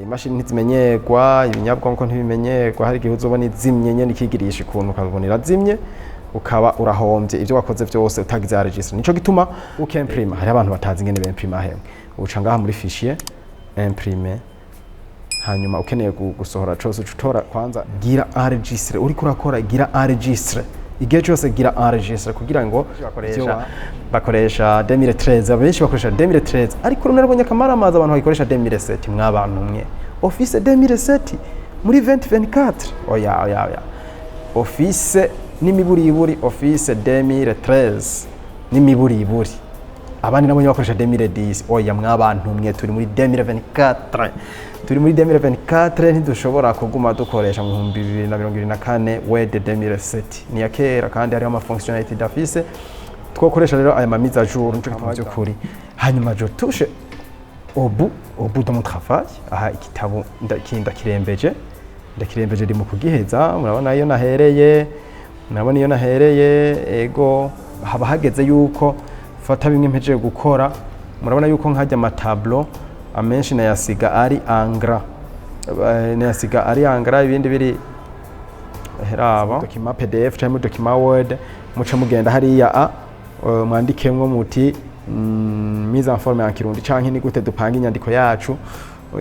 Imashini ntizimenyerwa, ibinyabwonko ntibimenyerwa. Hari igihe uzobona izimye nyene, ikigirisha ukuntu, ukabona irazimye, ukaba urahombye ibyo wakoze byose utagize enregistre. Nico gituma ukimprima, hari abantu batazi ingene bimprima. Hemwe, uca ngaha muri fichier, imprimer, hanyuma ukeneye gusohora cose, uca utora. Kwanza gira enregistre, uriko urakora gira enregistre igihe cyose, gira enregistre kugira ngo bakoresha 2013, abenshi bakoresha 2013, ariko narabonye akamaramaza abantu bagikoresha 2007. Mwabantu mwe, Office 2007 muri 2024? Oya, oya, oya! Office n'imiburiburi, Office 2013 n'imiburiburi. Abandi nabonye bakoresha 2010. Oya, mwabantu mwe, turi muri 2024, turi muri 2024, ntidushobora kuguma dukoresha mu 2024. Word 2007 ni ya kera, kandi hariho ama fonctionnalité idafise. Twokoresha rero aya ma mise à jour, nico gituma by'ukuri. Hanyuma je touche au bout de mon travail. Aha igitabo ndakirembeje, ndakirembeje, ndi mu kugiheza. Murabona iyo nahereye, murabona iyo nahereye. Ego, haba hageze yuko fata bimwe mpejeje gukora. Murabona yuko nkajya ama tableau amenshi nayasiga ari en gras. Nayasiga ari en gras, ibindi biri heraba document PDF cyangwa document Word. Muca mugenda hariya a mwandikemwo muti mise en forme en Kirundi, canke ni gute dupanga inyandiko yacu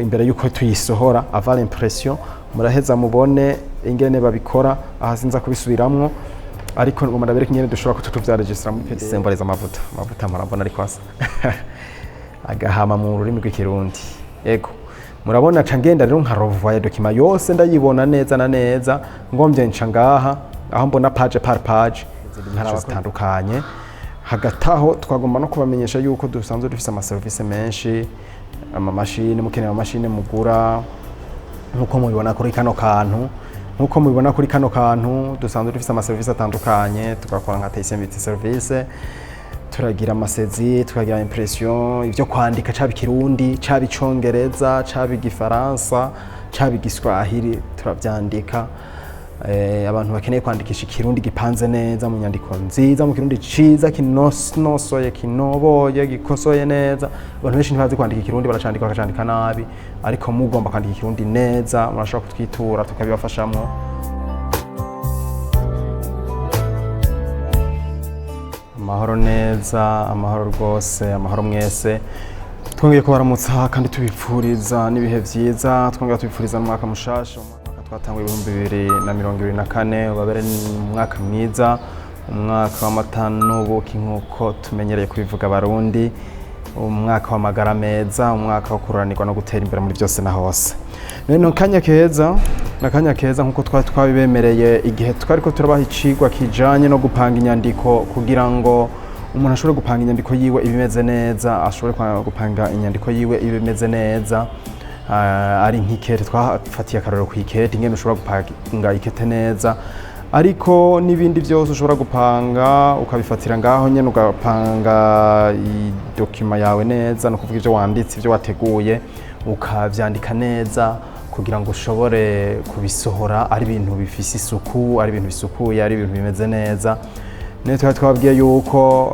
imbere yuko tuyisohora, avant l'impression. Muraheza mubone ingene babikora. Aha sinza kubisubiramwo, ariko ngoma ndabereka ingene dushobora kuca tuvyaregistra muri PDF. Semboriza amavuta, amavuta murabona ariko asa agahama mu rurimi rw'Ikirundi. Ego, murabona, ca ngenda rero nka revoya document yose, ndayibona neza na neza. Ngombye nca ngaha aho mbona page par page, izindi nyigisho zitandukanye. Hagati aho twagomba no kubamenyesha yuko dusanzwe dufise amaserivisi menshi, amamashini, mukeneye amamashini mugura, nk'uko mubibona kuri kano kantu, nk'uko mubibona kuri kano kantu, dusanzwe dufise amaserivisi atandukanye. Tugakora nka TCMT service, turagira ama saisie, tukagira impression, ibyo kwandika, caba Ikirundi, caba Icongereza, caba Igifaransa, caba Igiswahili, turavyandika. Abantu bakeneye kwandikisha Ikirundi gipanze neza mu nyandiko nziza, mu Kirundi ciza kinosoye, kinoboye, gikosoye neza. Abantu benshi ntibazi kwandika Ikirundi, baracandika bakacandika nabi, ariko mugomba kwandika Ikirundi neza, murashobora kutwitura tukabibafashamwo. Amahoro neza, amahoro rwose, amahoro mwese. Twongeye kubaramutsa kandi tubipfuriza n'ibihe vyiza, twongera tubipfuriza n'umwaka mushasha. Umwaka twatanguye, 2024, ubabere umwaka mwiza, umwaka w'amata n'ubuki nk'uko tumenyereye kubivuga Abarundi, umwaka w'amagara meza, umwaka wo kururanirwa no gutera imbere muri byose na hose. None kanya keza na kanya keza, nk'uko twari twabibemereye igihe twariko turabaha icigwa kijanye no gupanga inyandiko, kugira ngo umuntu ashobore gupanga inyandiko yiwe ibimeze neza, ashobore gupanga inyandiko yiwe ibimeze neza. Ari nk'ikete, twafatiye akarorero ku ikete, ingene ushobora gupanga ikete neza, ariko n'ibindi byose ushobora gupanga ukabifatira ngaho nyene, ugapanga i document yawe neza, no kuvuga ibyo wanditse, ibyo wateguye, ukavyandika neza kugira ngo ushobore kubisohora ari ibintu bifise isuku, ari ibintu bisukuye, ari ibintu bimeze neza. Niyo twari twababwiye yuko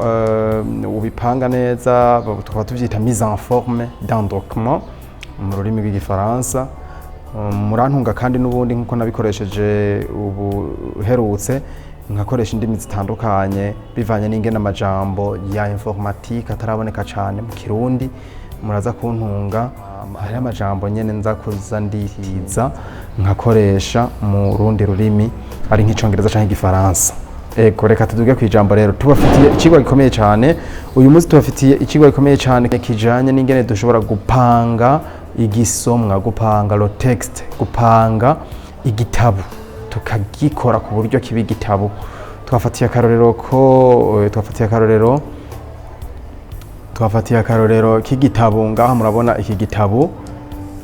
ubipanga neza, tukaba tuvyita mise en forme d'un document mu rurimi rw'Igifaransa. Murantunga kandi n'ubundi nk'uko nabikoresheje ubuherutse, nkakoresha indimi zitandukanye bivanye n'ingene amajambo ya informatique ataraboneka cane mu Kirundi. Muraza kuntunga, hariho amajambo nyene nza kuza nditiza nkakoresha mu rundi rurimi, ari nk'Icongereza canke Igifaransa. Ego, reka tuduge ku ijambo rero. Tubafitiye icigwa gikomeye cyane uyu munsi, tubafitiye icigwa gikomeye cyane kijanye n'ingene dushobora gupanga igisomwa, gupanga le texte, gupanga igitabo, tukagikora ku buryo kiba igitabo. Twafatiye akarorero k'igitabo. Ngaha murabona iki gitabo.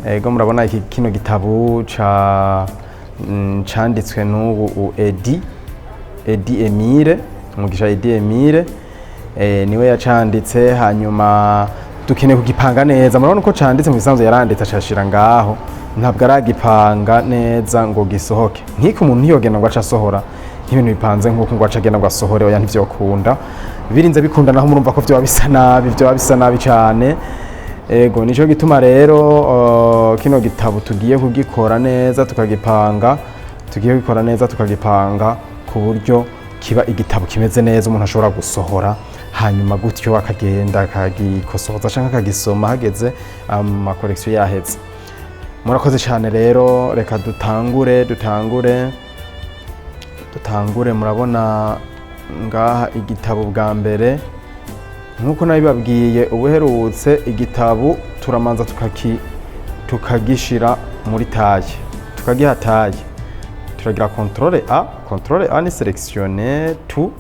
Ego, murabona iki kino gitabo ca canditswe n'ubu Edi Emile Umugisha. Edi Emile niwe yacanditse. Hanyuma dukeneye kugipanga neza. Murabona uko canditse, mu bisanzwe yaranditse acashira ngaho, ntabwo aragipanga neza ngo gisohoke. Nk'iko umuntu ntiyogenda ngo aca asohora nk'ibintu bipanze nk'uko, ngo aca agenda ngo asohore. Oya, ntivyokunda. Birinze bikunda naho, murumva ko vyoba bisa nabi, vyoba bisa nabi cane. Ego, nico gituma rero kino gitabo tugiye kugikora neza tukagipanga, tugiye gukora neza tukagipanga ku buryo kiba igitabo kimeze neza, umuntu ashobora gusohora, hanyuma gutyo akagenda akagikosoza canke akagisoma hageze ama corrections yaheze. Murakoze cyane. Rero reka dutangure. Murabona ngaha igitabo bwa mbere, nk'uko nabibabwiye ubuherutse, igitabo turamanza tukagishira muri taille, tukagiha taille. Turagira contrôle A. Contrôle A ni sélectionner tout,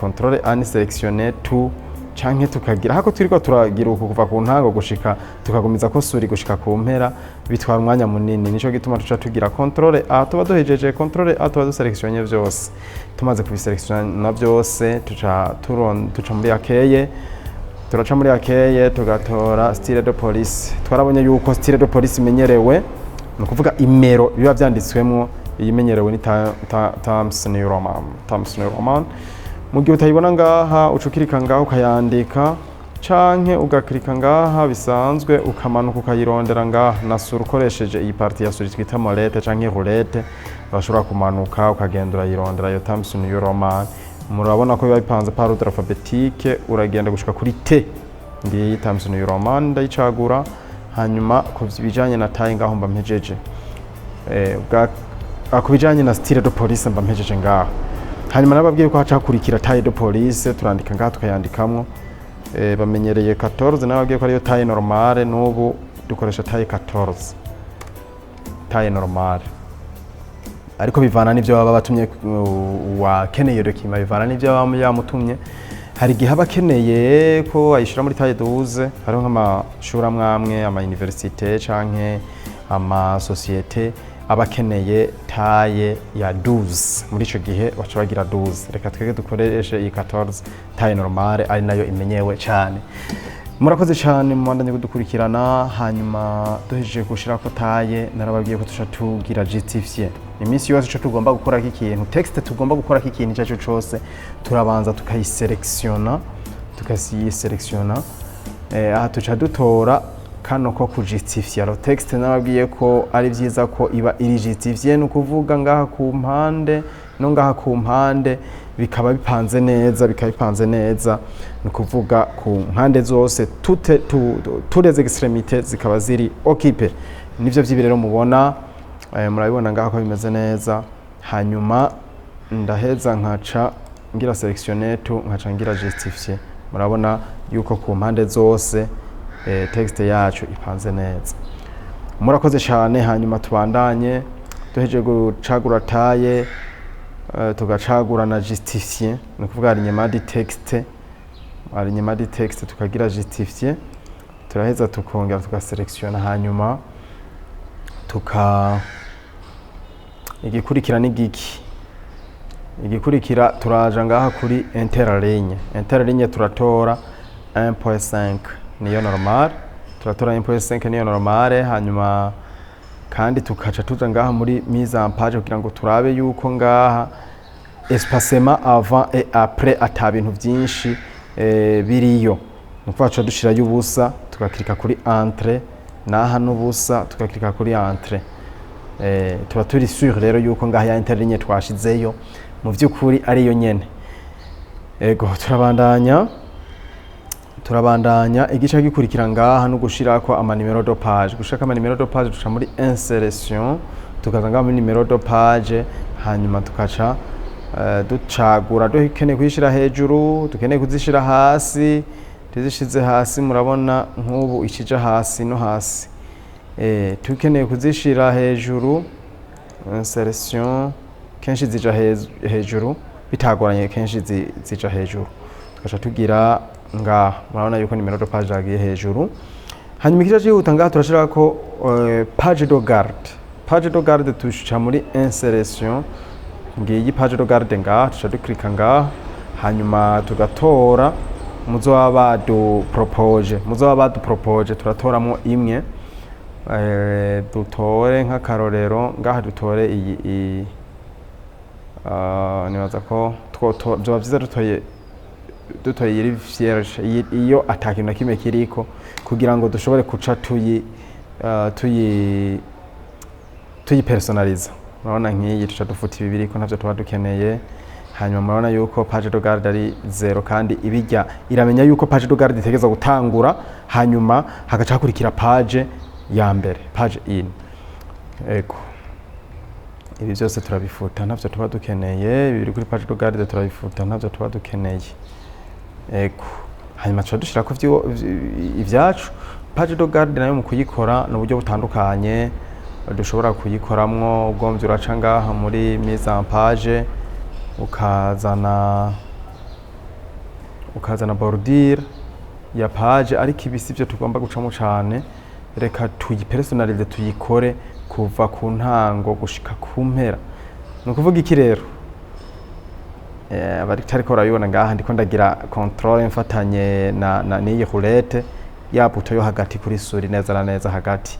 contrôle A ni sélectionner tout, canke tukagira hako turiko turagira uku kuva ku ntango gushika, tukagumiza ko souris gushika ku mpera, bitwara umwanya munini. Nico gituma tuca tugira contrôle A. Tuba duhejeje contrôle A, tuba dusélectionné vyose. Tumaze kubisélectionna vyose, tuca muri accueil, turaca muri accueil, tugatora style de police. Twarabonye yuko style de police imenyerewe, ni ukuvuga imero biba vyanditswemwo, iyimenyerewe ni Times New Roman. Times New Roman, mu gihe utayibona ngaha, uca ukirika ngaha ukayandika, canke ugakirika ngaha bisanzwe, ukamanuka ukayirondera ngaha na souris, ukoresheje iyi partie ya souris twita molette canke roulette. Urashobora kumanuka ukagenda urayirondera iyo Times New Roman. Murabona ko biba bipanze par ordre alphabétique, uragenda gushika kuri T. Ngiyi Times New Roman, ndayicagura. Hanyuma ku bijanye na taille ngaho mba mpejeje. Ku bijanye na style de police mba mpejeje ngaho. Hanyuma nababwiye ko haca hakurikira taille de police. Turandika ngaha, tukayandikamwo. Bamenyereye 14, nababwiye ko ariyo taille normale. N'ubu dukoresha taille 14, taille normale, ariko bivana n'ivyo baba batumye uwakeneye document, bivana n'ivyo baba yamutumye. Hari igihe aba akeneye ko ayishira muri taille 12. Hariho nk'amashuri amwe amwe, ama université canke ama société aba akeneye taille ya 12. Muri ico gihe baca bagira 12. Reka twege dukoreshe iyi 14, taille normale, ari nayo imenyewe cane. Murakoze cyane, mubandanye kudukurikirana. Hanyuma duhejeje gushirako taille, narababwiye ko tuca tugira justifier. Iminsi yose ico tugomba gukorako ikintu, texte tugomba gukorako ikintu icyo aricyo cose, turabanza tukayisélectionna. Tukayisélectionna, aha tuca dutora kano ko kujustifia le texte. Nababwiye ko ari vyiza ko iba iri justifié, ni ukuvuga ngaha ku mpande no ngaha ku mpande bikaba bipanze neza, bikaba bipanze neza, ni ukuvuga ku mpande zose, toutes les extrémités zikaba ziri occupées. Nivyo vyibi rero mubona, murabibona ngaha ko bimeze neza. Hanyuma ndaheza nkaca ngira sélectionner tout, nkaca ngira justifier. Murabona yuko ku mpande zose texte yacu ipanze neza. Murakoze cyane. Hanyuma tubandanye. Duhejeje gucagura taille, tugacagura na justifier, ni ukuvuga alignement du texte, alignement du texte, tukagira justifier. Turaheza tukongera tugasélectionna, hanyuma tuka igikurikira ni giki? Igikurikira, turaja ngaha kuri interligne. Interligne turatora 1.5, niyo normal. Turatora 1.5, niyo normale. Hanyuma kandi tukaca tuja ngaha muri mise en page kugira ngo turabe yuko ngaha espacement avant et après ata bintu byinshi biriyo. Ni ukuvuga tuca dushirayo ubusa, tugakirika kuri entrée, naha n'ubusa, tugakirika kuri entrée. Tuba turi sûr rero yuko ngaha ya interligne twashizeyo mu by'ukuri ariyo nyene. Ego, turabandanya. Igice gikurikira ngaha no gushirako ama numéro de page. Gushirako ama numéro de page, duca muri insertion, tukaza ngaha muri numéro de page, hanyuma tukaca ducagura dukeneye kuyishira hejuru, dukeneye kuzishira hasi. Tuzishize hasi, murabona nk'ubu ikija hasi no hasi. Tukeneye kuzishira hejuru, insertion, kenshi zija hejuru bitagoranye, kenshi zija hejuru. Tugaca tugira ngaha, murabona yuko numéro de page yagiye hejuru. Hanyuma ikica cihuta ngaha, turashirako page de garde. Page de garde, tuca muri insertion, ngiyi page de garde ngaha, tuca duklika ngaha, hanyuma tugatora muzo baba badupropoje. Muzo baba badupropoje turatoramwo imwe. Dutore nk'akarorero ngaha, dutore iyi. Nibaza ko vyoba vyiza dutoye. Dutoye iri vierge, iyo ata kintu na kimwe kiriko, kugira ngo dushobore kuca tuyi tuyi tuyipersonaliza. Murabona nk'iyi tuca dufuta ibi biriko, ntavyo tuba dukeneye. Hanyuma murabona yuko page de garde ari zéro, kandi ibijya iramenya yuko page de garde itegerezwa gutangura, hanyuma hagaca hakurikira page ya mbere, page in. Ego, ibi byose turabifuta, ntavyo tuba dukeneye. Ibi biri kuri page de garde turabifuta, ntavyo tuba dukeneye. Ego, hanyuma tuca dushirako ivyacu. Page de garde nayo mu kuyikora ni uburyo butandukanye dushobora kuyikoramwo. Ugomvye uraca ngaha muri mise en page, ukazana bordure ya page, ariko ibi sivyo tugomba gucamo cane. Reka tuyipersonalize, tuyikore kuva ku ntango gushika ku mpera. Ni ukuvuga iki rero? Abariko barabibona ngaha, ndiko ndagira contrôle mfatanye na n'iyi roulette ya bouton yo hagati kuri souris, neza na neza hagati.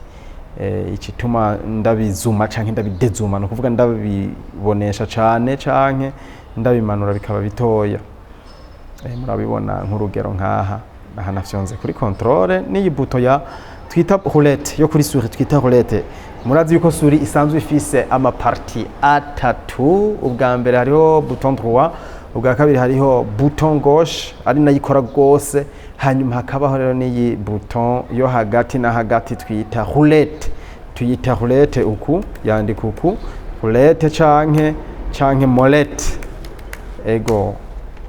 Ikituma ndabizuma canke ndabidezuma, ni ukuvuga ndabibonesha cane canke ndabimanura bikaba bitoya. Murabibona nk'urugero nkaha, aha nafyonze kuri contrôle n'iyi bouton ya twita roulette yo kuri souris, twita roulette. Murazi yuko souris isanzwe ifise ama parties atatu. Ubwa mbere hariho bouton droit, ubwa kabiri hariho bouton gauche ari nayo ikora rwose, hanyuma hakabaho rero n'iyi bouton yo hagati na hagati twita roulette. Tuyita roulette uku, yandika uku, roulette canke molette. Ego,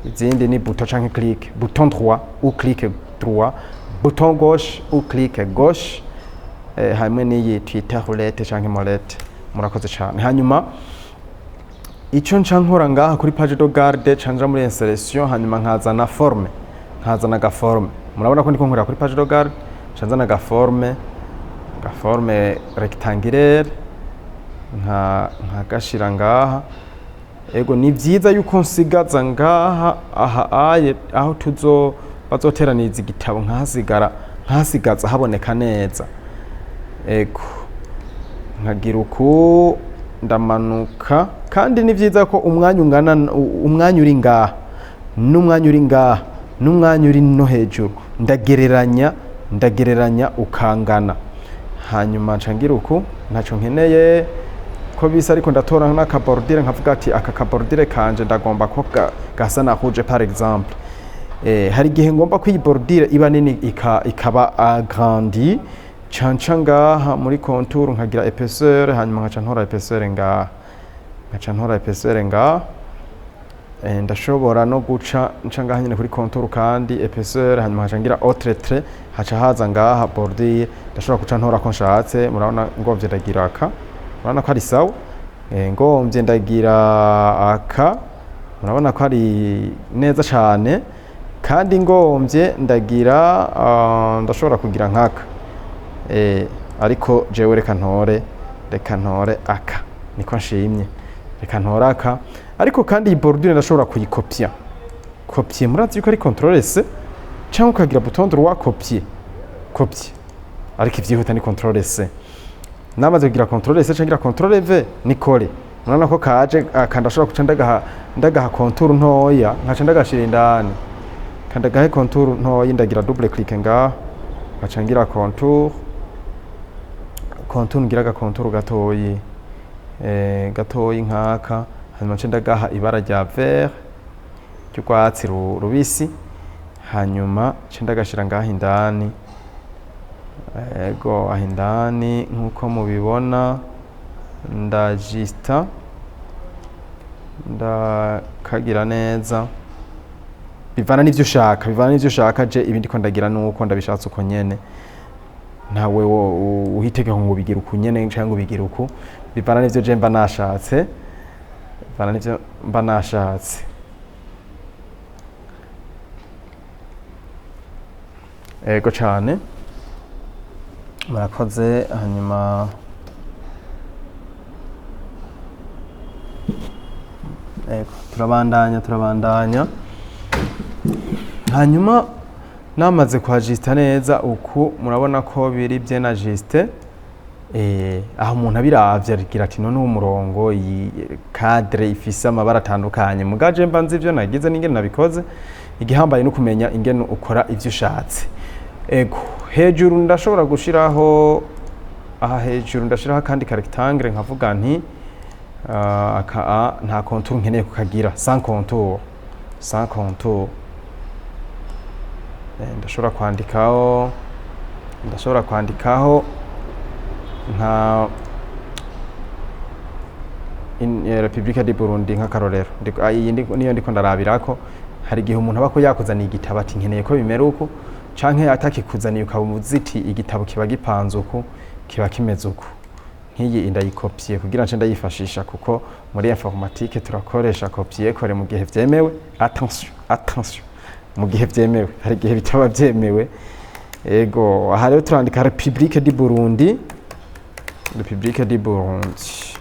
izindi ni bouton canke clic, bouton droit ou clic droit, bouton gauche ou clic gauche, hamwe n'iyi twita roulette canke molette. Murakoze cane. Hanyuma ico nca nkora ngaha kuri page de garde, canja muri insertion, hanyuma nkazana forme, nkazana agaforme. Murabona ko ndiko nkorera kuri page de garde. Nca nzana agaforme rectangulaire, nkagashira ngaha. Ego, ni vyiza yuko nsigaza ngaha aha aye aho tuzo bazoteraniriza igitabo, nkahasigara, nkahasigaza haboneka neza. Ego, nkagira uku, ndamanuka. Kandi ni vyiza ko umwanya ungana, umwanya uri ngaha n'umwanya uri ngaha n'umwanya uri no hejuru, ndagereranya ukangana. Hanyuma nca ngira uku, ntaco nkeneye ko bisa, ariko ndatora n'akabordure, nkavuga ati aka kabordure kanje ndagomba ko gasa na rouge, par exemple. Hari igihe ngomba ko iyi bordure iba nini, ikaba agrandi, canca ngaha muri contour, nkagira épaisseur, hanyuma nkaca ntora épaisseur ngaha, nkaca ntora épaisseur ngaha. Ndashobora no guca nca ngaha nyine kuri contour kandi épaisseur, hanyuma nkaca ngira autre trait, haca haza ngaha bordure. Ndashobora guca ntora ko nshatse. Murabona, ngomvye ndagira aka, murabona ko ari sawa. Ngomvye ndagira aka, murabona ko ari neza cane. Kandi ngomvye ndagira, ndashobora kugira nkaka. Ariko jewe reka ntore aka, niko nshimye, reka ntore aka. Ariko kandi iyi bordure ndashobora kuyikopya. Copier murazi yuko ari contrôle C, cyangwa ukagira bouton droit, copier, copier, ariko ivyihuta ni contrôle C. Namaze kugira contrôle C, cangira contrôle V, ni coller. Murabona ko kaje aka. Ndashobora guca ndagaha contour ntoya, nkaca ndagashira indani, kandagahe contour ntoya. Ndagira double clic ngaha, nkaca ngira contour, ngira aga contour gatoyi, gatoyi nkaka. Hanyuma nce ndagaha ibara rya vert, ry'urwatsi rubisi, hanyuma nce ndagashira ngaha indani. Ego, aho indani nk'uko mubibona, ndajista, ndakagira neza. Bivana n'ivyo ushaka, bivana n'ivyo ushaka. Je ibindi ko ndagira nuko ndabishatse uko nyene. Ntawe uhitegeka ngo ubigira uku nyene canke ubigira uku. Bivana n'ivyo je mba nashatse, bivana n'ivyo mba nashatse. Ego cane, murakoze. Hanyuma ego, turabandanya. Hanyuma namaze kuhajista neza uku, murabona ko biri bien ajusté. Aho umuntu abiravye agira ati: "None uwo murongo, iyi cadre ifise amabara atandukanye?" Mugaje mba nzi ivyo nagize n'ingene nabikoze. Igihambaye no kumenya ingene ukora ivyo ushatse. Ego, hejuru ndashobora gushiraho, aha hejuru ndashiraho akandi ka rectangle, nkavuga nti aka a nta contour nkeneye kukagira, sans contour, sans contour. Ndashobora kwandikaho nka République du Burundi nk'akarorero. Iyi niyo ndiko ndarabirako. Hari igihe umuntu aba ko yakuzaniye igitabo ati: "Nkeneye ko bimera uku," canke atakikuzaniye ukaba uzi iti igitabo kiba gipanze uku, kiba kimeze uku. Nk'iyi ndayikopiye kugira nce ndayifashisha, kuko muri informatique turakoresha copier coller mu gihe vyemewe. Attention, attention, mu gihe vyemewe, hari igihe bitaba vyemewe. Ego, aha rero turandika République du Burundi, République du Burundi.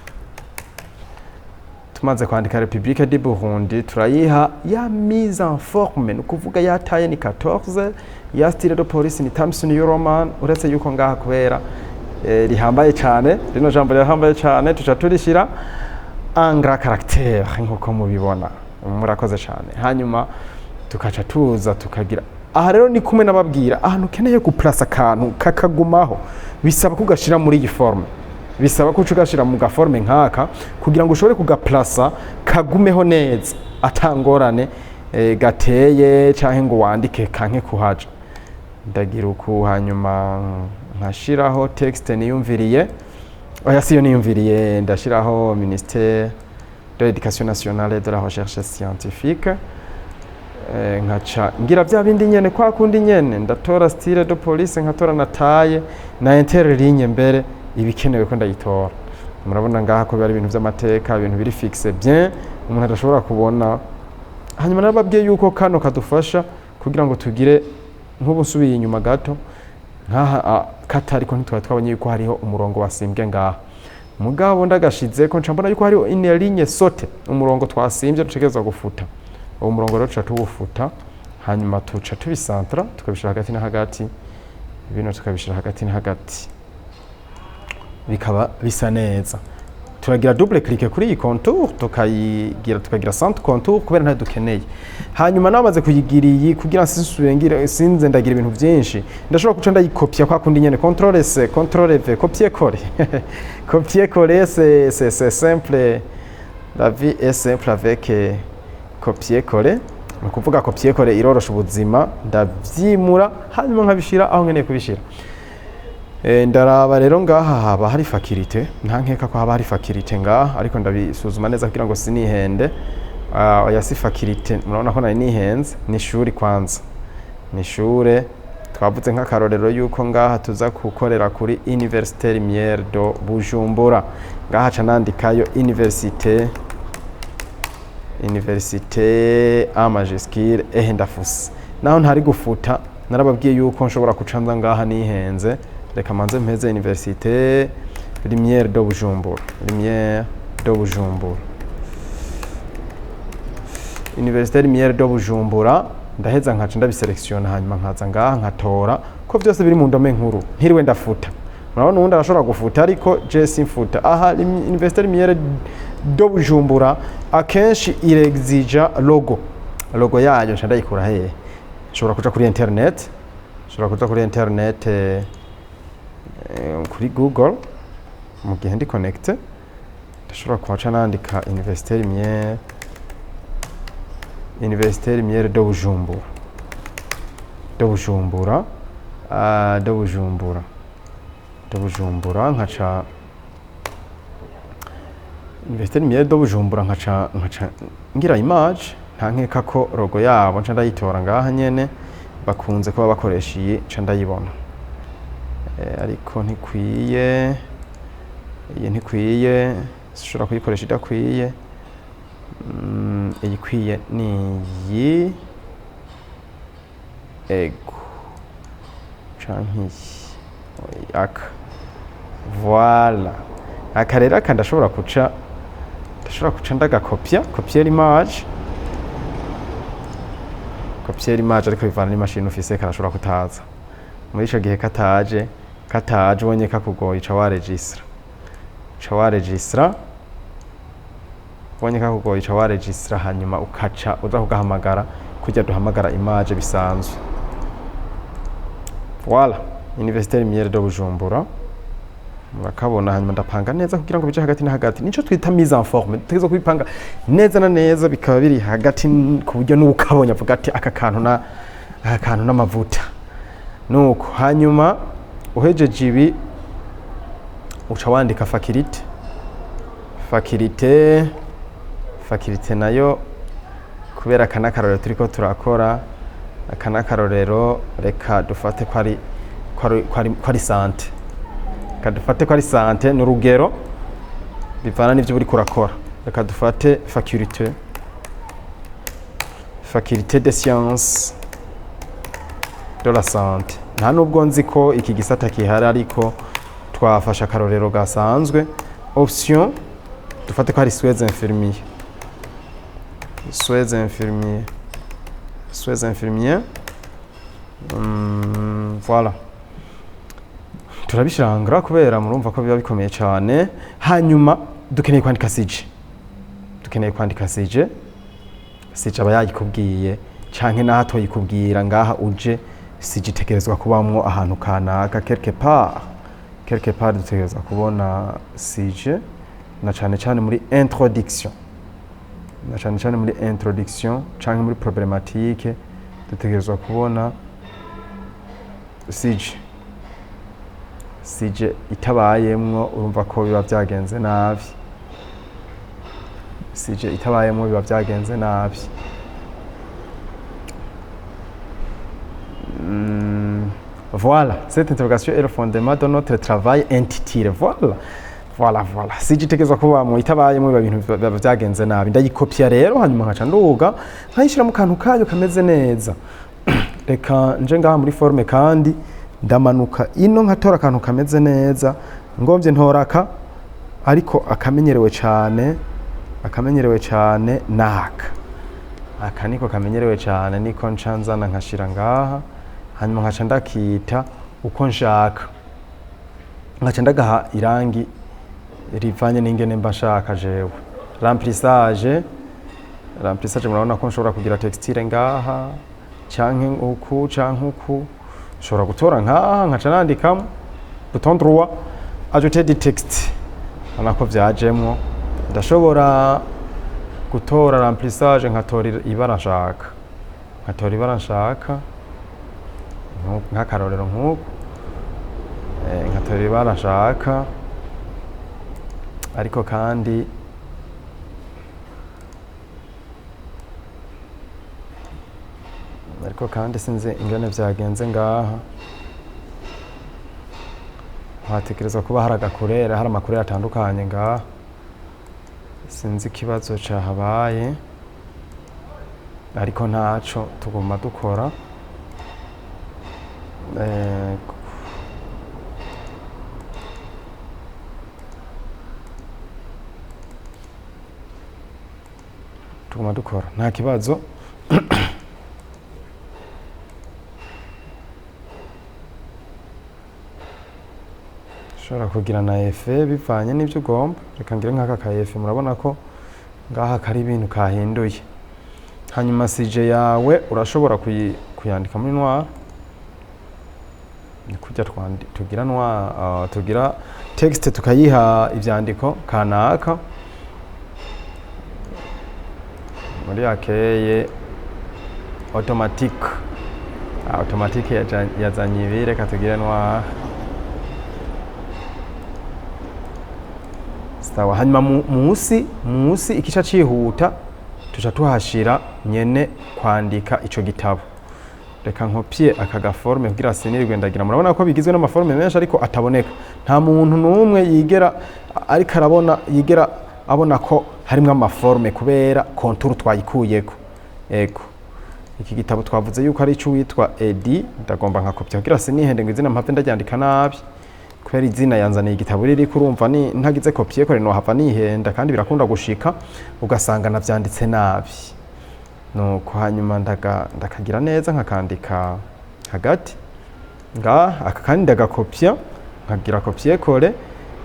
Tumaze kwandika République du Burundi, turayiha ya mise en forme, ni ukuvuga ya taille ni 14, ya style de police ni Times New Roman. Uretse yuko ngaha kubera rihambaye cyane, rino jambo rirahambaye cyane, tuca turishira en grand caractère nkuko mubibona. Murakoze cyane. Hanyuma tukaca tuza tukagira aha rero, ni kumwe nababwira ahantu ukeneye guplasa akantu kakagumaho, bisaba kugashira muri iyi forme, bisaba ko uca ugashira mu ga forme nk'aka kugira ngo ushobore kugaplasa kagumeho neza atangorane gateye, canke ngo wandike kanke kuhaja. Ndagira uku, hanyuma nkashiraho texte niyumviriye. Oya, siyo niyumviriye, ndashiraho Ministère de l'Éducation nationale et de la recherche scientifique. Nkaca ngira bya bindi nyene, kwa kundi nyene, ndatora style de police, nkatora na taille na interligne mbere ibikenewe ko ndayitora. Murabona ngaha ko biba ari ibintu vy'amateka, ibintu biri fixe bien, umuntu adashobora kubona. Hanyuma narababwiye yuko kano kadufasha kugira ngo tugire nk'ubu nsubiye inyuma gato nkaha katariko, ntitwari twabonye yuko hariho umurongo wasimbwe ngaha. Mugabo ndagashizeko, nca mbona yuko hariho une ligne sautée, umurongo twasimbye dutegerezwa gufuta. Uwo murongo rero tuca tuwufuta, hanyuma tuca tubisantra, tukabishira hagati na hagati, bino tukabishira hagati na hagati, bikaba bisa neza. Turagira double clic kuri iyi contour, tukayigira, tukagira sans contour kubera ntayo dukeneye. Hanyuma namaze kuyigira iyi, kugira sinsubire ngira sinze ndagira ibintu byinshi, ndashobora guca ndayikopia kwa kundi nyene, contrôle C, contrôle V, copier coller, copier coller. C'est simple, la vie est simple avec copier coller. Ni ukuvuga copier coller irorosha ubuzima. Ndavyimura, hanyuma nkabishira aho nkeneye kubishira. Ndaraba rero ngaha haba hari faculté, nta nkeka ko haba hari faculté ngaha, ariko ndabisuzuma neza kugira ngo sinihende. Oya, si faculté, murabona ko nari nihenze, ni ishuri kwanza, ni ishure. Twavuze nk'akarorero yuko ngaha tuza gukorera kuri Université Lumière de Bujumbura. Ngaha ca nandikayo université, université en majuscule. Ehe, ndafuse naho ntari gufuta, narababwiye yuko nshobora kuca nza ngaha nihenze. Reka manze mpeze Université Lumière de Bujumbura, Lumière de Bujumbura, Université Lumière de Bujumbura. Ndaheza nkaca ndabiselektiona, hanyuma nkaza ngaha nkatora ko byose biri mu ndome nkuru, ntiriwe ndafuta. Murabona uwundi arashobora gufuta, ariko je simfuta. Aha Université Lumière de Bujumbura akenshi irexija logo. Logo yayo nca ndayikura hehe? Nshobora kuja kuri internet, nshobora kuja kuri internet, kuri Google. Mu gihe ndi connecté, ndashobora kuhaca nandika Université Lumière, Université Lumière de Bujumbura, de Bujumbura, de Bujumbura, de Bujumbura, nkaca Université Lumière de Bujumbura, nkaca ngira image. Nta nkeka ko logo yabo nca ndayitora ngaha nyene, bakunze kuba bakoresha iyi, nca ndayibona. Ariko ntikwiye, iyi ntikwiye, sinshobora kuyikoresha idakwiye. Iyikwiye ni iyi, ego, canke iyi. Oya, aka, voilà, aka rero, aka ndashobora kuca ndagakopya, copier image, copier image. Ariko bivana n'imashini ufise, karashobora kutaza. Muri ico gihe kataje, Kataje ubonye kakugoye, uca waregistra, uca waregistra. Ubonye kakugoye, uca waregistra, hanyuma ukaca uza kugahamagara kujya duhamagara image bisanzwe. Voilà, Université Lumière de Bujumbura, murakabona. Hanyuma ndapanga neza kugira ngo bije hagati na hagati. Nico twita mise en forme. Dutegerezwa kubipanga neza na neza, bikaba biri hagati, ku buryo n'ukabonye avuga ati aka kantu na aka kantu n'amavuta. Nuko hanyuma uhejeje ibi, uca wandika faculté. Faculté nayo, kubera aka n'akarorero turiko turakora, aka n'akarorero, reka dufate ko ari santé. Reka dufate ko ari santé, ni urugero, bivana n'ivyo uriko urakora. Reka dufate faculté de sciences de la santé. Nta nubwo nzi ko iki gisata kihari, ariko twafashe akarorero gasanzwe. Option, dufate ko hari soins infirmiers, soins infirmiers, soins infirmiers. Voilà, turabishirangura kubera murumva ko biba bikomeye cyane. Hanyuma dukeneye kwandika sujet, dukeneye kwandika sujet. Sujet aba yayikubwiye canke naho atoyikubwira, ngaha uje sujet itegerezwa kubamwo ahantu kanaka, quelque part, quelque part dutegerezwa kubona sujet, na cane cane muri introduction, na cane cane muri introduction canke muri problématique dutegerezwa kubona sujet. Sujet itabayemwo, urumva ko biba vyagenze nabi. Sujet itabayemwo, biba vyagenze nabi. Voilà, cette interrogation est le fondement de notre travail intitulé. Voilà, voilà, voilà. Sujet itegerezwa kubamwo, itabayemwo biba ibintu biba vyagenze nabi. Ndayikopya rero, hanyuma nkaca nduga nkayishira mu kantu kayo kameze neza. Reka nje ngaha muri forme, kandi ndamanuka ino nkatora akantu kameze neza. Ngomvye ntoraka, ariko akamenyerewe cane, akamenyerewe cane naka. Aka niko kamenyerewe cane, niko nca nzana nkashira ngaha, hanyuma nkaca ndakita uko nshaka, nkaca ndagaha irangi rivanye n'ingene mba nshaka jewe. Remplissage, remplissage, murabona ko nshobora kugira texture ngaha, canke uku, canke uku. Nshobora gutora nkaha, nkaca nandikamo, bouton droit, ajouter du texte. Urabona ko vyajemwo. Ndashobora gutora remplissage, nkatora ibara nshaka, nkatora ibara nshaka, nk'akarorero nk'uku. Nkatora ibara nshaka, ariko kandi sinzi ingene vyagenze ngaha. Hatekerezwa kuba hari agakurere, hari amakurere atandukanye ngaha. Sinzi ikibazo cahabaye, ariko ntaco, tuguma dukora. Tuguma dukora, nta kibazo. Ushobora kugira na effet bivanye n'ibyo ugomba. Reka ngire nk'aka ka effet. Murabona ko ngaha kari ibintu kahinduye. Hanyuma sujet yawe urashobora kuyandika muri noir, ni kurya tugira noir, tugira texte tukayiha ivyandiko kanaka muri akeye automatique. Automatique yazanye ibi. Reka tugire noir. Sawa. Hanyuma musi ikica cihuta, tuca tuhashira nyene kwandika ico gitabo. Reka nkopye aka gaforme kugira sinirirwe ndagira. Murabona ko bigizwe n'amaforme menshi ariko ataboneka. Nta muntu n'umwe yigera ariko arabona, yigera abona ko harimwo amaforme, kubera contour twayikuyeko. Ego, iki gitabo twavuze yuko ari ico witwa Edi. Ndagomba nkakopya kugira sinihende ngo izina mpave ndaryandika nabi, kubera izina yanzaniye igitabo riri kurumva ni ntagize copier ko rino hava nihenda, kandi birakunda gushika ugasanga navyanditse nabi. Nuko hanyuma ndakagira neza, nkakandika hagati ngaha. Aka kandi ndagakopya. Nkagira copier coller,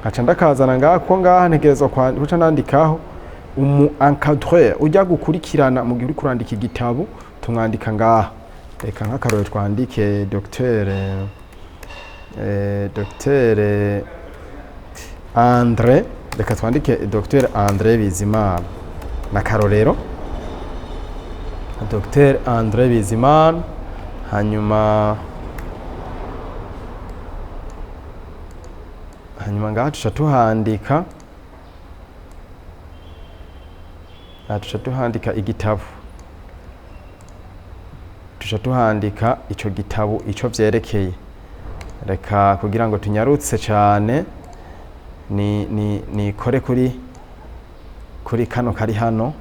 nkaca ndakazana ngaha, kuko ngaha ntegerezwa guca nandikaho umu encadreur ujya gukurikirana mu gihe uri kurandika igitabo. Tumwandika ngaha. Reka nk'akarorero twandike docteur André. Reka twandike Dr André Bizimana na karorero, Dr André Bizimana. Hanyuma ngaha tuca tuhandika igitabo, tuca tuhandika ico gitabo ico vyerekeye. Reka kugira ngo tunyarutse cane, ni nikore kuri kano kari hano,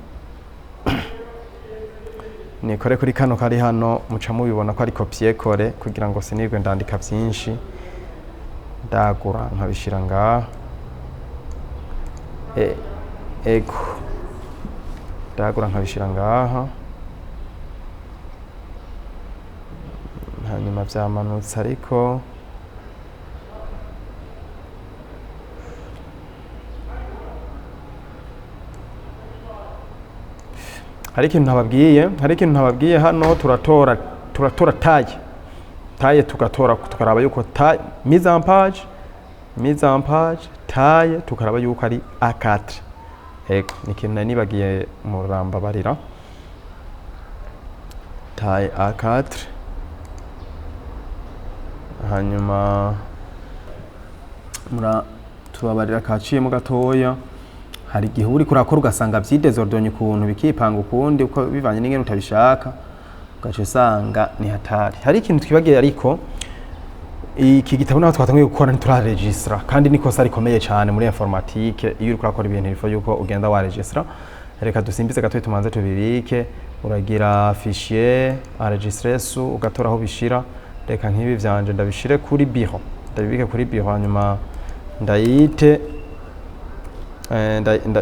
nikore kuri kano kari hano, muca mubibona ko ari copier coller, kugira ngo sinirwe ndandika vyinshi. Ndagura nkabishira ngaha. Ego, ndagura nkabishira ngaha. Hanyuma vyamanutse, ariko hari ikintu ntababwiye hano. Turatora taille, tugatora tukaraba yuko taille, mise en page, taille, tukaraba yuko ari A4. Ego, ni ikintu nari nibagiye, murambabarira. Taille A4. Hanyuma mura tubabarira kaciyemo gatoya. Hari igihe uri kurakora ugasanga vyidésordonné ukuntu, bikipanga ukundi uko bivanye n'ingene utabishaka, ugaca usanga ni hatari. Hari ikintu twibagiye, ariko iki gitabo naho twatanguye gukora ntituraregistra, kandi ni kosa rikomeye cyane muri informatique. Iyo uriko urakora ibintu bifo yuko ugenda waregistra. Reka dusimbize gatoya, tumanze tubibike. Uragira fichier, enregistrer sous, ugatora aho bishira. Reka nk'ibi vyanje ndabishire kuri bureau, ndabibike kuri bureau. Hanyuma ndayite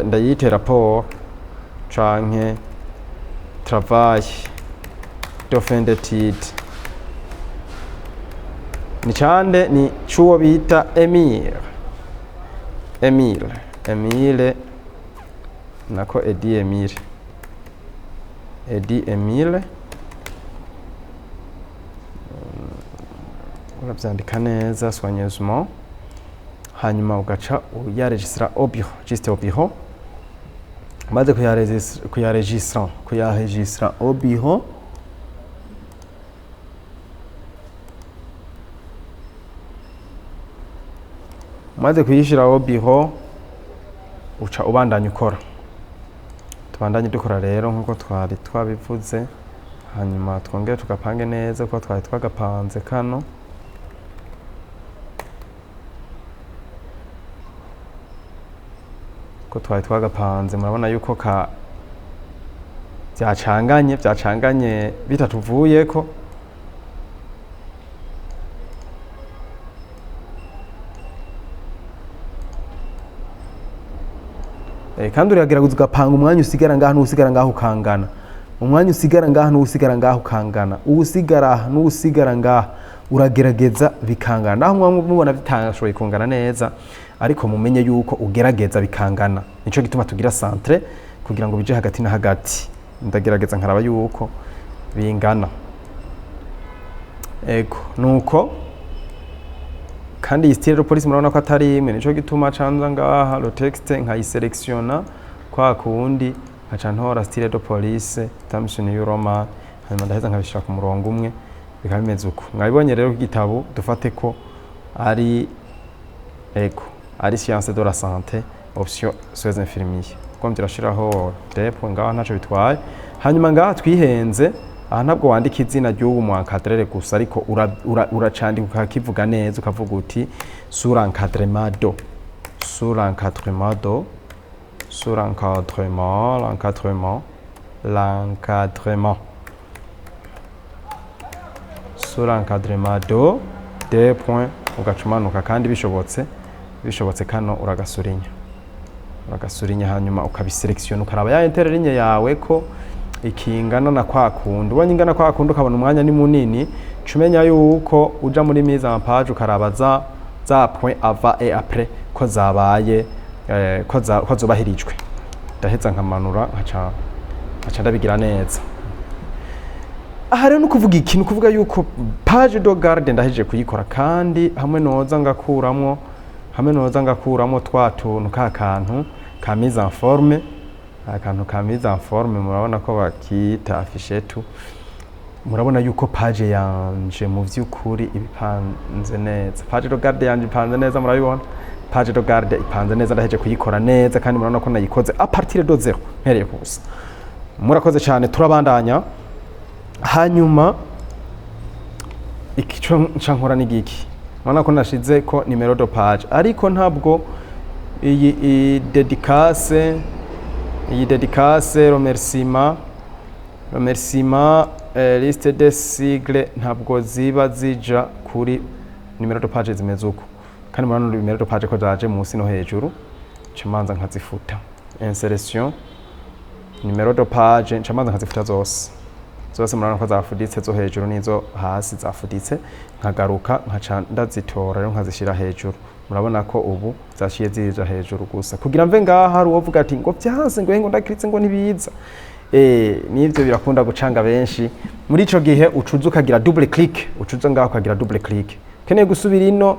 ndayite rapport canke travail de fin d'étude. Ni cande? Ni cuwo bita Emile, Emile nako Edi Emile, Edi Emile. Uravyandika neza, soigneusement. Hanyuma ugaca uyaregistra au bureau, juste au bureau. Maze kuyaregistra au bureau, umaze kuyishira au bureau, uca ubandanya ukora. Tubandanye dukora rero nkuko twari twabivuze. Hanyuma twongere tugapange neza kuko twari twagapanze kano. Ko twari twagapanze, murabona yuko ka byacanganye bitatuvuyeko. Kandi uragerageza ugapanga umwanya usigara ngaha n'usigara ngaha ukangana, umwanya usigara ngaha n'usigara ngaha ukangana, uwusigara aha n'uwusigara ngaha uragerageza bikangana. Naho muba mubona bitashoboye kungana neza, ariko mumenye yuko ugerageza bikangana. Nico gituma tugira centre kugira ngo bije hagati na hagati. Ndagerageza nkaraba yuko bingana. Ego, nuko. Kandi iyi style police murabona ko atari imwe, nico gituma canza ngaha le texte nkayiselectiona kwa kundi, nkaca ntora style de police Times New Roman. Hanyuma ndaheza nkabishira ku murongo umwe, bikaba bimeze uko mwabibonye. Rero igitabo dufate ko ari, ego, ari science de la santé, option soins infirmiers. Kuko turashiraho depo ngaha, ntaco bitwaye. Hanyuma ngaha twihenze, aha ntabwo wandika izina ry'uwo mu encadreur gusa, ariko uracandika ukakivuga neza, ukavuga uti sous l'encadrement de, sous l'encadrement de, sous l'encadrement, l'encadrement, l'encadrement, sous l'encadrement de deux points, ugaca umanuka. Kandi bishobotse kano uragasulinya, hanyuma ukabiselectiona, ukaraba ya interligne yawe ko ikingana na kwa kundi. Ubonye ingana kwa kundi, ukabona umwanya ni munini, cumenya yuko uja muri mise en page ukaraba za Za point avant et après ko zabaye, ko zubahirijwe. Ndaheza nkamanura, nkaca ndabigira neza. Aha rero nukuvuga iki? Ni ukuvuga yuko page de garde ndahejeje kuyikora, kandi hamwe noza ngakuramwo twa tuntu, ka kantu ka mise en forme, akantu ka mise en forme, murabona ko bakita affiche-tout. Murabona yuko page yanje mu vy'ukuri ibipanze neza. Page de garde yanje ipanze neza, murabibona, page de garde ipanze neza, ndaheje kuyikora neza, kandi murabona ko nayikoze à partir de zéro, mpereye ku busa. Murakoze cyane, turabandanya. Hanyuma ikico nca nkora ni giki? Murabona ko nashize ko numéro de page, ariko ntabwo iyi dédicace, iyi dédicace, remerciement, liste de sigle, ntabwo ziba zija kuri numéro de page zimeze uko. Kandi murabona numéro de page ko zaje munsi no hejuru. Nca manza nkazifuta. Insertion, numéro de page, nca manza nkazifuta zose zose. Murabona ko zafuditse, zo hejuru n'izo hasi zafuditse. Nkagaruka nkaca ndazitora rero, nkazishyira hejuru. Murabona ko ubu zashiye zija hejuru gusa. Kugira mve ngaha, hari uwovuga ati ngo vyanse, ngo ndakiritse, ngo ntibiza. Nivyo birakunda gucanga benshi. Muri ico gihe ucuza ukagira double click, ucuza ngaho ukagira double click. Ukeneye gusubira ino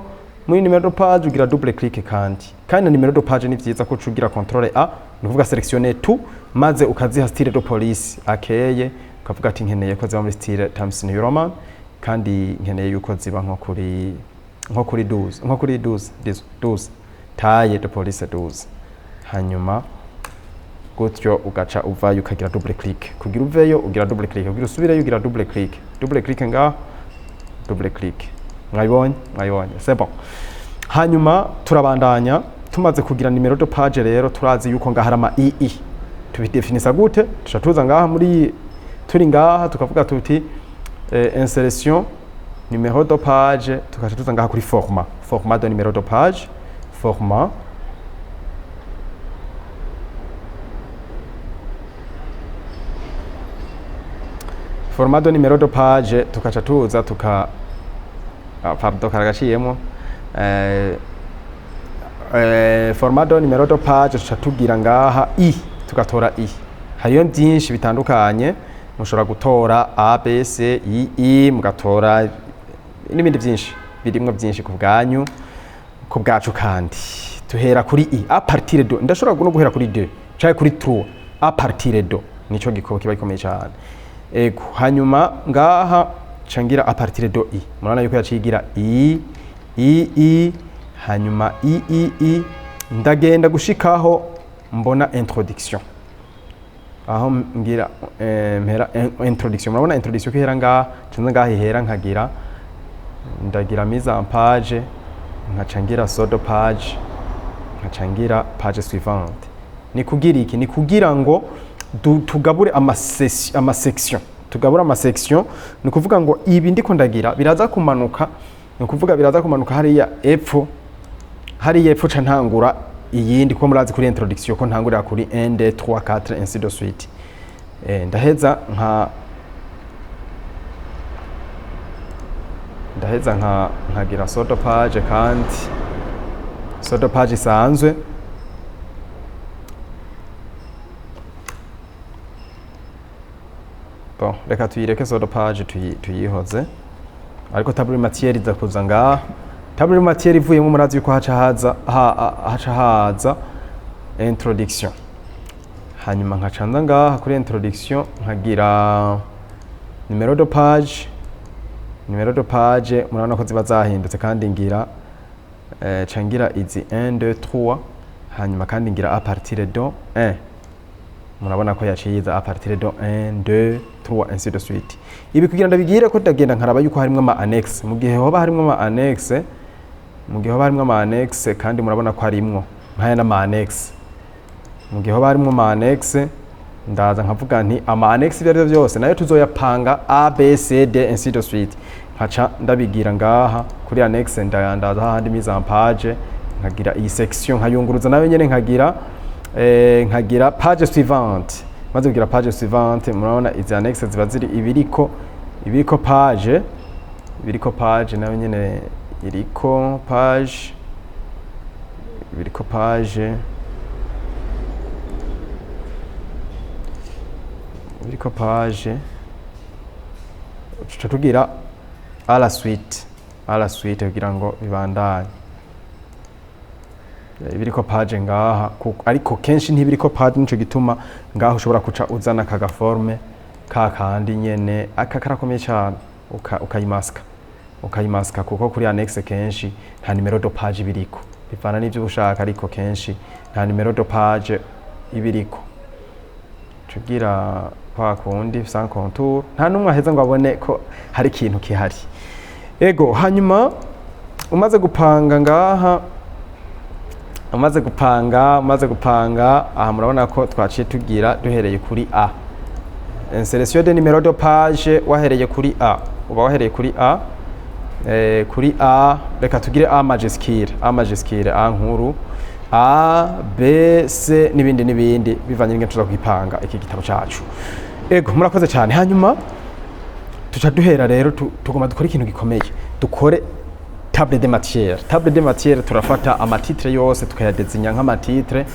muri numéro de page, ugira double click. Kandi na numéro de page ni vyiza ko ucugira contrôle A, ni ukuvuga sélectionner tout, maze ukaziha style de police akeye, ukavuga ati nkeneye ko ziba muri style Times New Roman, kandi nkeneye yuko ziba nko kuri 12, nko kuri 12, disons 12, taille de police 12. Hanyuma gutyo ugaca uvayo, ukagira double click. Kugira uveyo ugira double click, kugira usubireyo ugira double click, double click ngaho, double click. Mwabibonye? Mwabibonye, c'est bon. Hanyuma turabandanya. Tumaze kugira numéro de page rero, turazi yuko ngaha hari ama ii. Tubidefinisa gute? Tuca tuza ngaha muri, turi ngaha, tukavuga tuti insertion, numéro de page, tukaca tuza ngaha kuri format, format de numéro de page, format format de numéro de page, tukaca tuza tuka, ah, pardon, karagaciyemo, format de numéro de page, tuca tugira ngaha i, tugatora i. Hariyo byinshi bitandukanye, mushobora gutora A, B, C, I, I, mugatora n'ibindi byinshi birimwo byinshi ku bwanyu, ku bwacu. Kandi tuhera kuri i, à partir de. Ndashobora no guhera kuri 2 canke kuri 3, à partir de nico gikobo kiba gikomeye cyane. Ego, hanyuma ngaha cangira à partir de i. Murabona yuko yacigira i, i, i, hanyuma i, i, i, ndagenda gushikaho mbona introduction, aho ngira mpera introduction. Murabona introduction ko ihera ngaha, canza ngaha ihera, nkagira ndagira mise en page, nkaca ngira saut de page, nkaca ngira page suivante. Ni kugira iki? Ni kugira ngo tugabure ama section, tugabure ama section. Ni kuvuga ngo ibi ndiko ndagira biraza kumanuka, ni ukuvuga biraza kumanuka hariya epfo, hariya epfo ca ntangura iyindi, kuko murazi kuri introduction ko ntangurira kuri 1, 2, 3, 4, ainsi de suite. Ndaheza nkagira saut de page, kandi saut de page isanzwe. Bon, reka tuyireke saut de page, tuyihoze, ariko table matière iza kuza ngaha. Table matière ivuyemo, murazi yuko haca haza introduction. Hanyuma nkaca nza ngaha kuri introduction, nkagira numéro de page. Numéro de page murabona ko ziba zahindutse, kandi ngira ca ngira izi 1, 2, 3, hanyuma kandi ngira à partir de 1. Murabona ko yaciye iza à partir de 1, 2, 3, ainsi de suite. Ibi kugira ndabigire ko ndagenda nkaraba yuko harimwo ama annexe. Mu gihe hoba harimwo ama annexe, mu gihe hoba harimwo ama annexe, kandi murabona ko harimwo nkaya n'ama annexe, mu gihe hoba harimwo ama annexe, ndaza nkavuga nti ama annexe ibyo arivyo byose nayo tuzoyapanga A, B, C, D, ainsi de suite. Nkaca ndabigira ngaha kuri annexe, ndaza hahandi mise en page, nkagira iyi section, nkayunguruza nayo nyene, nkagira page suivante. Maze kugira page suivante, murabona izi annexe ziba ziri ibiriko page nayo nyene. Iriko page, biriko page, biriko page. Tuca tugira à la suite, à la suite, kugira ngo bibandanye. Ibiriko page ngaha ariko kenshi ntibiriko page, nico gituma ngaha ushobora kuca uzana aka gaforme ka kandi nyene. Aka karakomeye cyane, ukayimaska, ukayimaska, kuko kuri annexe kenshi nta numéro de page ibiriko. Bivana n'ivyo ushaka, ariko kenshi nta numéro de page ibiriko. Tugira kwa kundi sans contour, nta numwe aheza ngo abone ko hari ikintu kihari. Ego, hanyuma umaze gupanga ngaha, umaze gupanga aha, murabona ko twaciye tugira duhereye kuri A, insertion de numéro de page. Wahereye kuri A, uba wahereye kuri A, kuri A, reka tugire A majuscule, A majuscule, A nkuru, A, B, C n'ibindi n'ibindi, bivanye n'ingene tuza kwipanga iki gitabo cacu. Ego, murakoze cyane. Hanyuma tuca duhera rero, tugomba dukore ikintu gikomeye, dukore table de matière. Table de matière, turafata amatitre yose tukayadezinya nk'amatitre.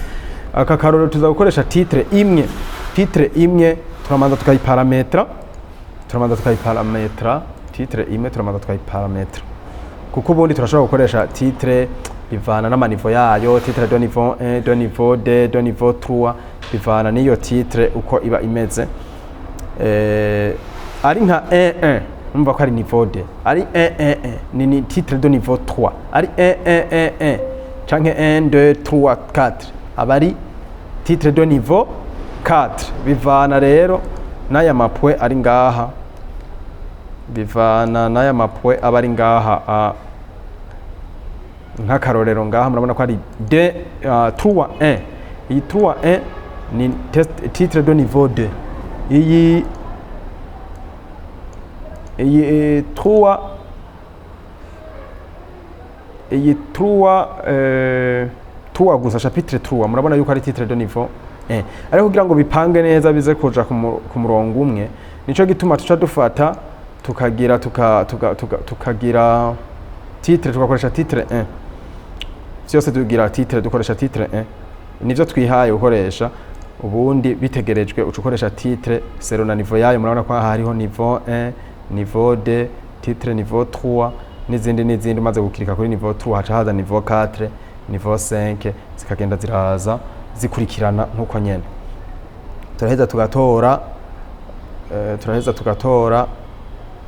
Aka karoro tuza gukoresha titre imwe. Titre imwe turamanza tukayiparametra, turamanza tukayiparametra. Titre imwe turamanza tukayiparametra, kuko ubundi turashobora gukoresha titre bivana n'amaniveau yayo, titre de niveau 1, de niveau 2, de niveau 3, bivana n'iyo titre uko iba imeze. Ari nka 1 1, numva ko ari niveau 2. Ari 1 1 1, ni titre de niveau 3. Ari 1 1 1 1 canke 1 2 3 4, aba ari titre de niveau 4. Bivana rero n'aya mapoints ari ngaha, bivana n'aya mapoints aba ari ngaha. Nk'akarorero ngaha murabona ko ari 2 3 1. Iyi 3 1 ni titre de niveau 2. Iyi 3, iyi 3, 3 gusa, chapitre 3, murabona yuko ari titre de niveau 1. Ariko kugira ngo bipange neza, bize kuja ku murongo umwe, nico gituma tuca dufata tukagira tukagira titre, tugakoresha titre 1 vyose. Tugira titre, dukoresha titre 1, nivyo twihaye gukoresha. Ubundi bitegerejwe uca ukoresha titre selon na niveau yayo. Murabona ko aha hariho niveau 1, niveau 2, titre niveau 3 n'izindi n'izindi. Umaze gukirika kuri niveau 3, haca haza niveau 4, niveau 5, zikagenda ziraza zikurikirana nk'uko nyene. Turaheza tugatora, turaheza tugatora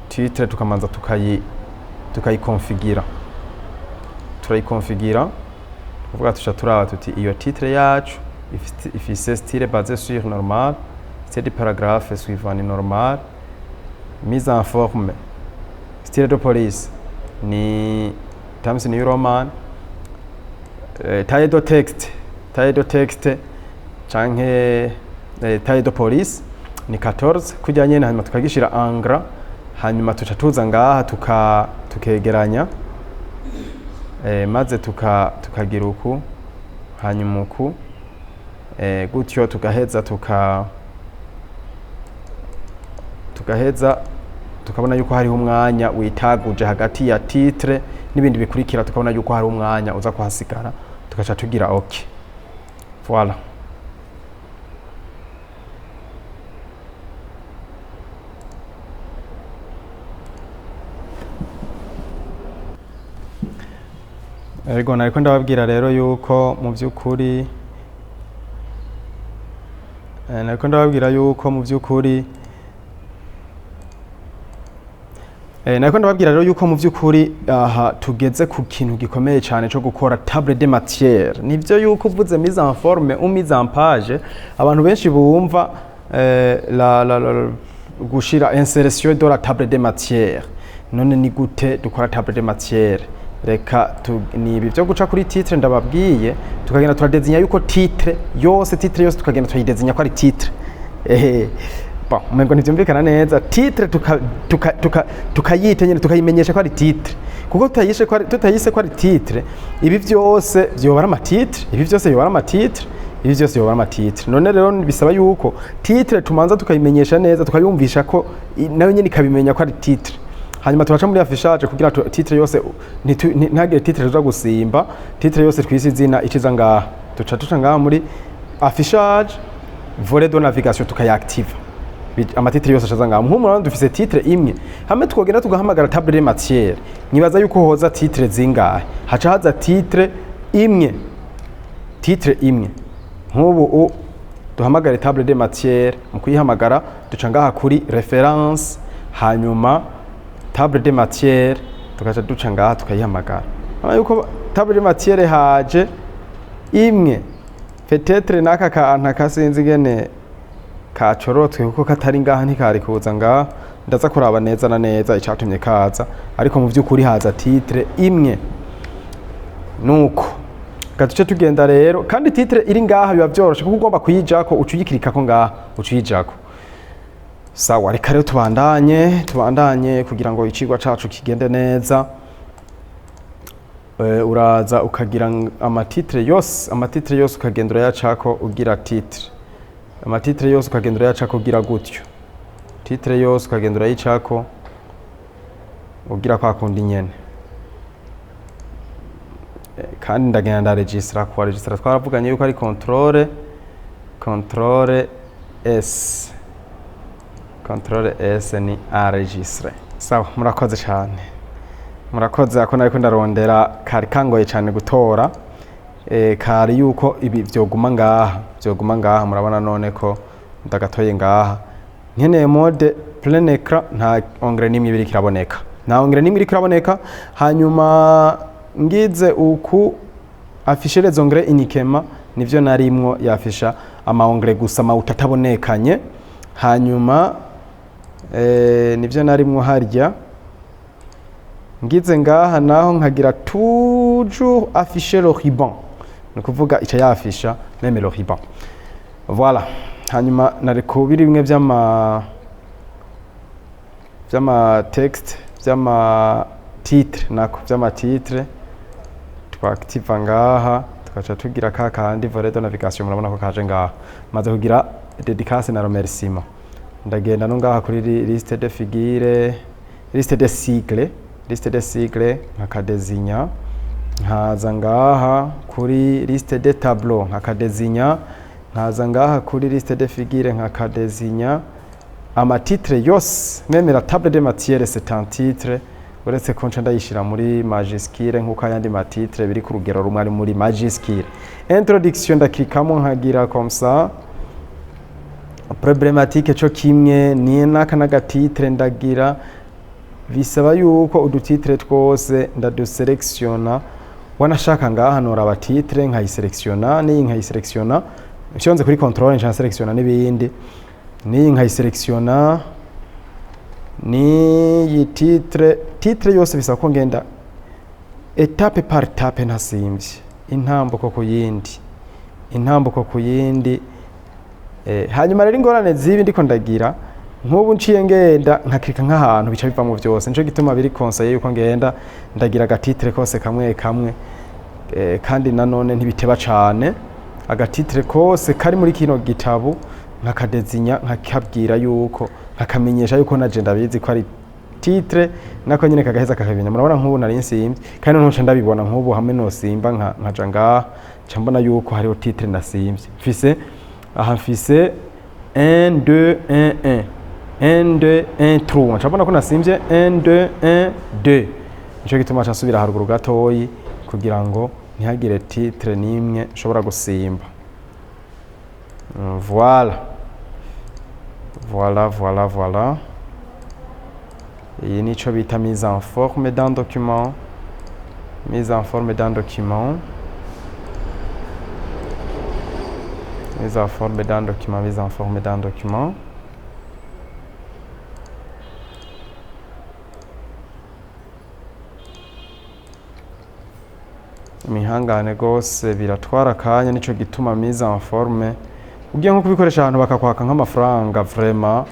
titre, tukamanza tukayikonfigira. Turayikonfigira kuvuga tuca turaba tuti iyo titre yacu ifise style basé sur normal, style de paragraphe suivant ni normal, mise en forme, style de police ni Times New Roman, taille de texte, taille de texte canke taille de police ni 14, kujya nyene. Hanyuma tukagishira en gras. Hanyuma tuca tuza ngaha tukegeranya, maze tukagira uku, hanyuma uku, gutyo tugaheza tukabona yuko hariho umwanya witaguje hagati ya titre n'ibindi bikurikira. Tukabona yuko hari umwanya uza kuhasigara, tugaca tugira OK, voilà. Ego, nariko ndababwira rero yuko mu by'ukuri, nariko ndababwira yuko mu by'ukuri, nariko ndababwira rero yuko mu by'ukuri aha tugeze ku kintu gikomeye cyane cyo gukora table de matière. Nivyo yuko uvuze mise en forme ou mise en page, abantu benshi bumva la gushira insertion de la table de matière. None ni gute dukora table de matière? Reka ni ibi byo guca kuri titre ndababwiye, tukagenda turadezinya yuko titre yose, titre yose tukagenda turayidezinya ko ari titre. Bon, umengo ntivyumvikana neza. Titre tukayita nyene, tukayimenyesha ko ari titre, kuko tutayise ko ari titre, ibi vyose vyoba ari amatitre, ibi vyose vyoba ari amatitre, ibi vyose vyoba ari amatitre. None rero bisaba yuko titre tumanza tukayimenyesha neza, tukayumvisha ko nayo nyene ikabimenya ko ari titre. Hanyuma turaca muri affichage kugira titre yose ntihagire titre tuza gusimba. Titre yose twise izina iciza ngaha. Tuca tuca ngaha muri affichage, volet de navigation, tukayaactiva. Amatitre yose acaza ngaha. Nk'ubu murabona dufise titre imwe. Hamwe twogenda tugahamagara table de matière, nibaza yuko hoza titre zingahe? Haca haza titre imwe, titre imwe. Nk'ubu duhamagare table de matière. Mu kuyihamagara duca ngaha kuri référence, hanyuma table de matière, tugaca duca ngaha tukayihamagara. Urabona yuko table de matière haje imwe. Peut-être n'aka kantu kasinzi ingene kacorotswe, kuko katari ngaha, ntikari kuza ngaha. Ndaza kuraba neza na neza icatumye kaza, ariko mu vy'ukuri haza titre imwe. Nuko gaduce tugenda rero. Kandi titre iri ngaha biba vyoroshe, kuko ugomba kuyijako uca uyikirikako ngaha, uca uyijako. Sawa, reka rero tubandanye, tubandanye kugira ngo icigwa cacu kigende neza. Uraza ukagira amatitre yose, amatitre yose ukagenda urayacako ugira titre, amatitre yose ukagenda urayacako ugira gutyo, titre yose ukagenda urayicako ugira kwa kundi nyene. Kandi ndagenda ndaregistra. Kuwa registra twaravuganye yuko ari contrôle S. Contrôle S ni enregistrer. Sawa, murakoze cyane, murakoze. Ako nariko ndarondera kari kangoye cyane gutora, kari yuko ibi vyoguma ngaha, vyoguma ngaha. Murabona none ko ndagatoye ngaha. Nkeneye mode plein écran, nta onglet nimwe ibiri kiraboneka, nta onglet nimwe iriko iraboneka. Hanyuma ngize uku, afficher les onglets uniquement, nivyo narimwo, yafisha ama onglet gusa, ama atabonekanye. Hanyuma nivyo narimwo harya. Ngize ngaha naho nkagira toujours afficher le ruban, ni ukuvuga ica yafisha même le ruban. Voilà. Hanyuma nari kubiri bimwe vy'ama texte, vy'ama titre, nako vy'ama titre, twaactiva ngaha, tugaca tugira ka kandi volet de navigation. Murabona ko kaje ngaha. Maze kugira dédicace na remerciement, ndagenda no ngaha kuri liste de figure, liste de sigle, liste de sigle, nkakadezinya. Nkaza ngaha kuri liste de tableau, nkakadezinya. Nkaza ngaha kuri liste de figure, nkakadezinya. Amatitre yose, même la table de matière, c'est un titre, uretse ko nca ndayishira muri majuscule nk'uko ayandi matitre biri ku rugero rumwe ari muri majuscule. Introduction ndaklikamo nkagira comme ça. Problématique co kimwe, ni naka n'agatitre ndagira. Bisaba yuko udutitre twose ndaduselektiona. Wanashaka ngaha noraba titre nkayiselektiona, n'iyi nkayiselektiona. Nshonze kuri contrôle nca nselektiona n'ibindi, n'iyi nkayiselektiona, n'iyi titre. Titre yose bisaba ko ngenda étape par étape, ntasimvye, intambuko ku yindi, intambuko ku yindi. Hanyuma rero ingorane zibi ndiko ndagira, nk'ubu nciye ngenda nkakirika nk'ahantu, bica bivamo vyose. Nico gituma biri conseillé yuko ngenda ndagira agatitre kose kamwe kamwe. Kandi nanone ntibiteba cane. Agatitre kose kari muri kino gitabo nkakadezinya, nkakabwira yuko, nkakamenyesha yuko naje ndabizi ko ari titre, nako nyine kagaheza kakabimenya. Murabona nk'ubu nari nsimvye, kandi noneho nca ndabibona. Nk'ubu hamwe nosimba nkaja ngaha, nca mbona yuko hariho titre nasimvye. Mfise aha, mfise 1 2 1 1 1 2 1 3, nca mbona ko nasimvye 1 2 1 2. Nico gituma nca nsubira haruguru gatoyi kugira ngo ntihagire titre n'imwe nshobora gusimba. Voilà, voilà, voilà, voilà. Iyi nico bita mise en forme d'un document, mise en forme d'un document, mise en forme d'un document, mise en forme d'un document. Imihangane gose, biratwara akanya. Nico gituma mise en forme ugiye nko kubikoresha ahantu bakakwaka nk'amafaranga, vraiment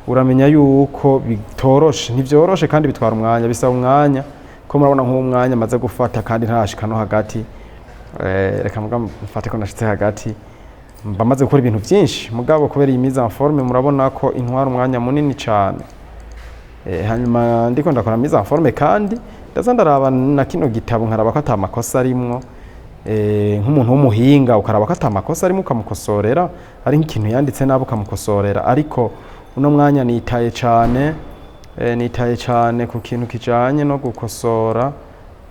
uramenya yuko bitoroshe, ntivyoroshe, kandi bitwara umwanya, bisaba umwanya. Ko murabona nk'uwo mwanya maze gufata kandi ntarashika no hagati. Reka muga mfate ko nashitse hagati, mba maze gukora ibintu vyinshi, mugabo kubera iyi mise en forme murabona ko intwara umwanya munini cane. Hanyuma ndiko ndakora mise en forme, kandi ndaza ndaraba na kino gitabo, nkaraba ko ata makosa arimwo. Nk'umuntu w'umuhinga ukaraba ko ata makosa arimo, ukamukosorera, ari nk'ikintu yanditse nabi ukamukosorera. Ariko uno mwanya nitaye cane, nitaye cane ku kintu kijanye no gukosora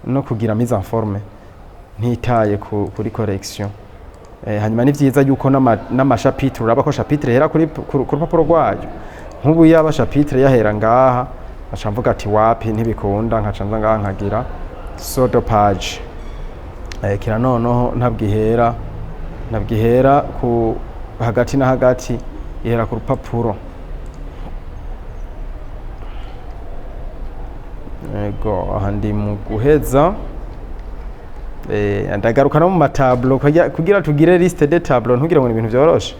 no kugira mise en forme, ntitaye kuri correction. Hanyuma ni vyiza yuko n'ama chapitre uraba ko chapitre ihera ku rupapuro rwayo. Nk'ubu yaba chapitre yahera ngaha, nkaca mvuga ati wapi, ntibikunda, nkaca nza ngaha nkagira saut de page. Kira noneho ntabwo ihera ku hagati na hagati, ihera ku rupapuro. Ego, aha ndi mu guheza. Ndagaruka no mu ma tableau kugira tugire liste de tableau. Ntugire ngo ni ibintu vyoroshe,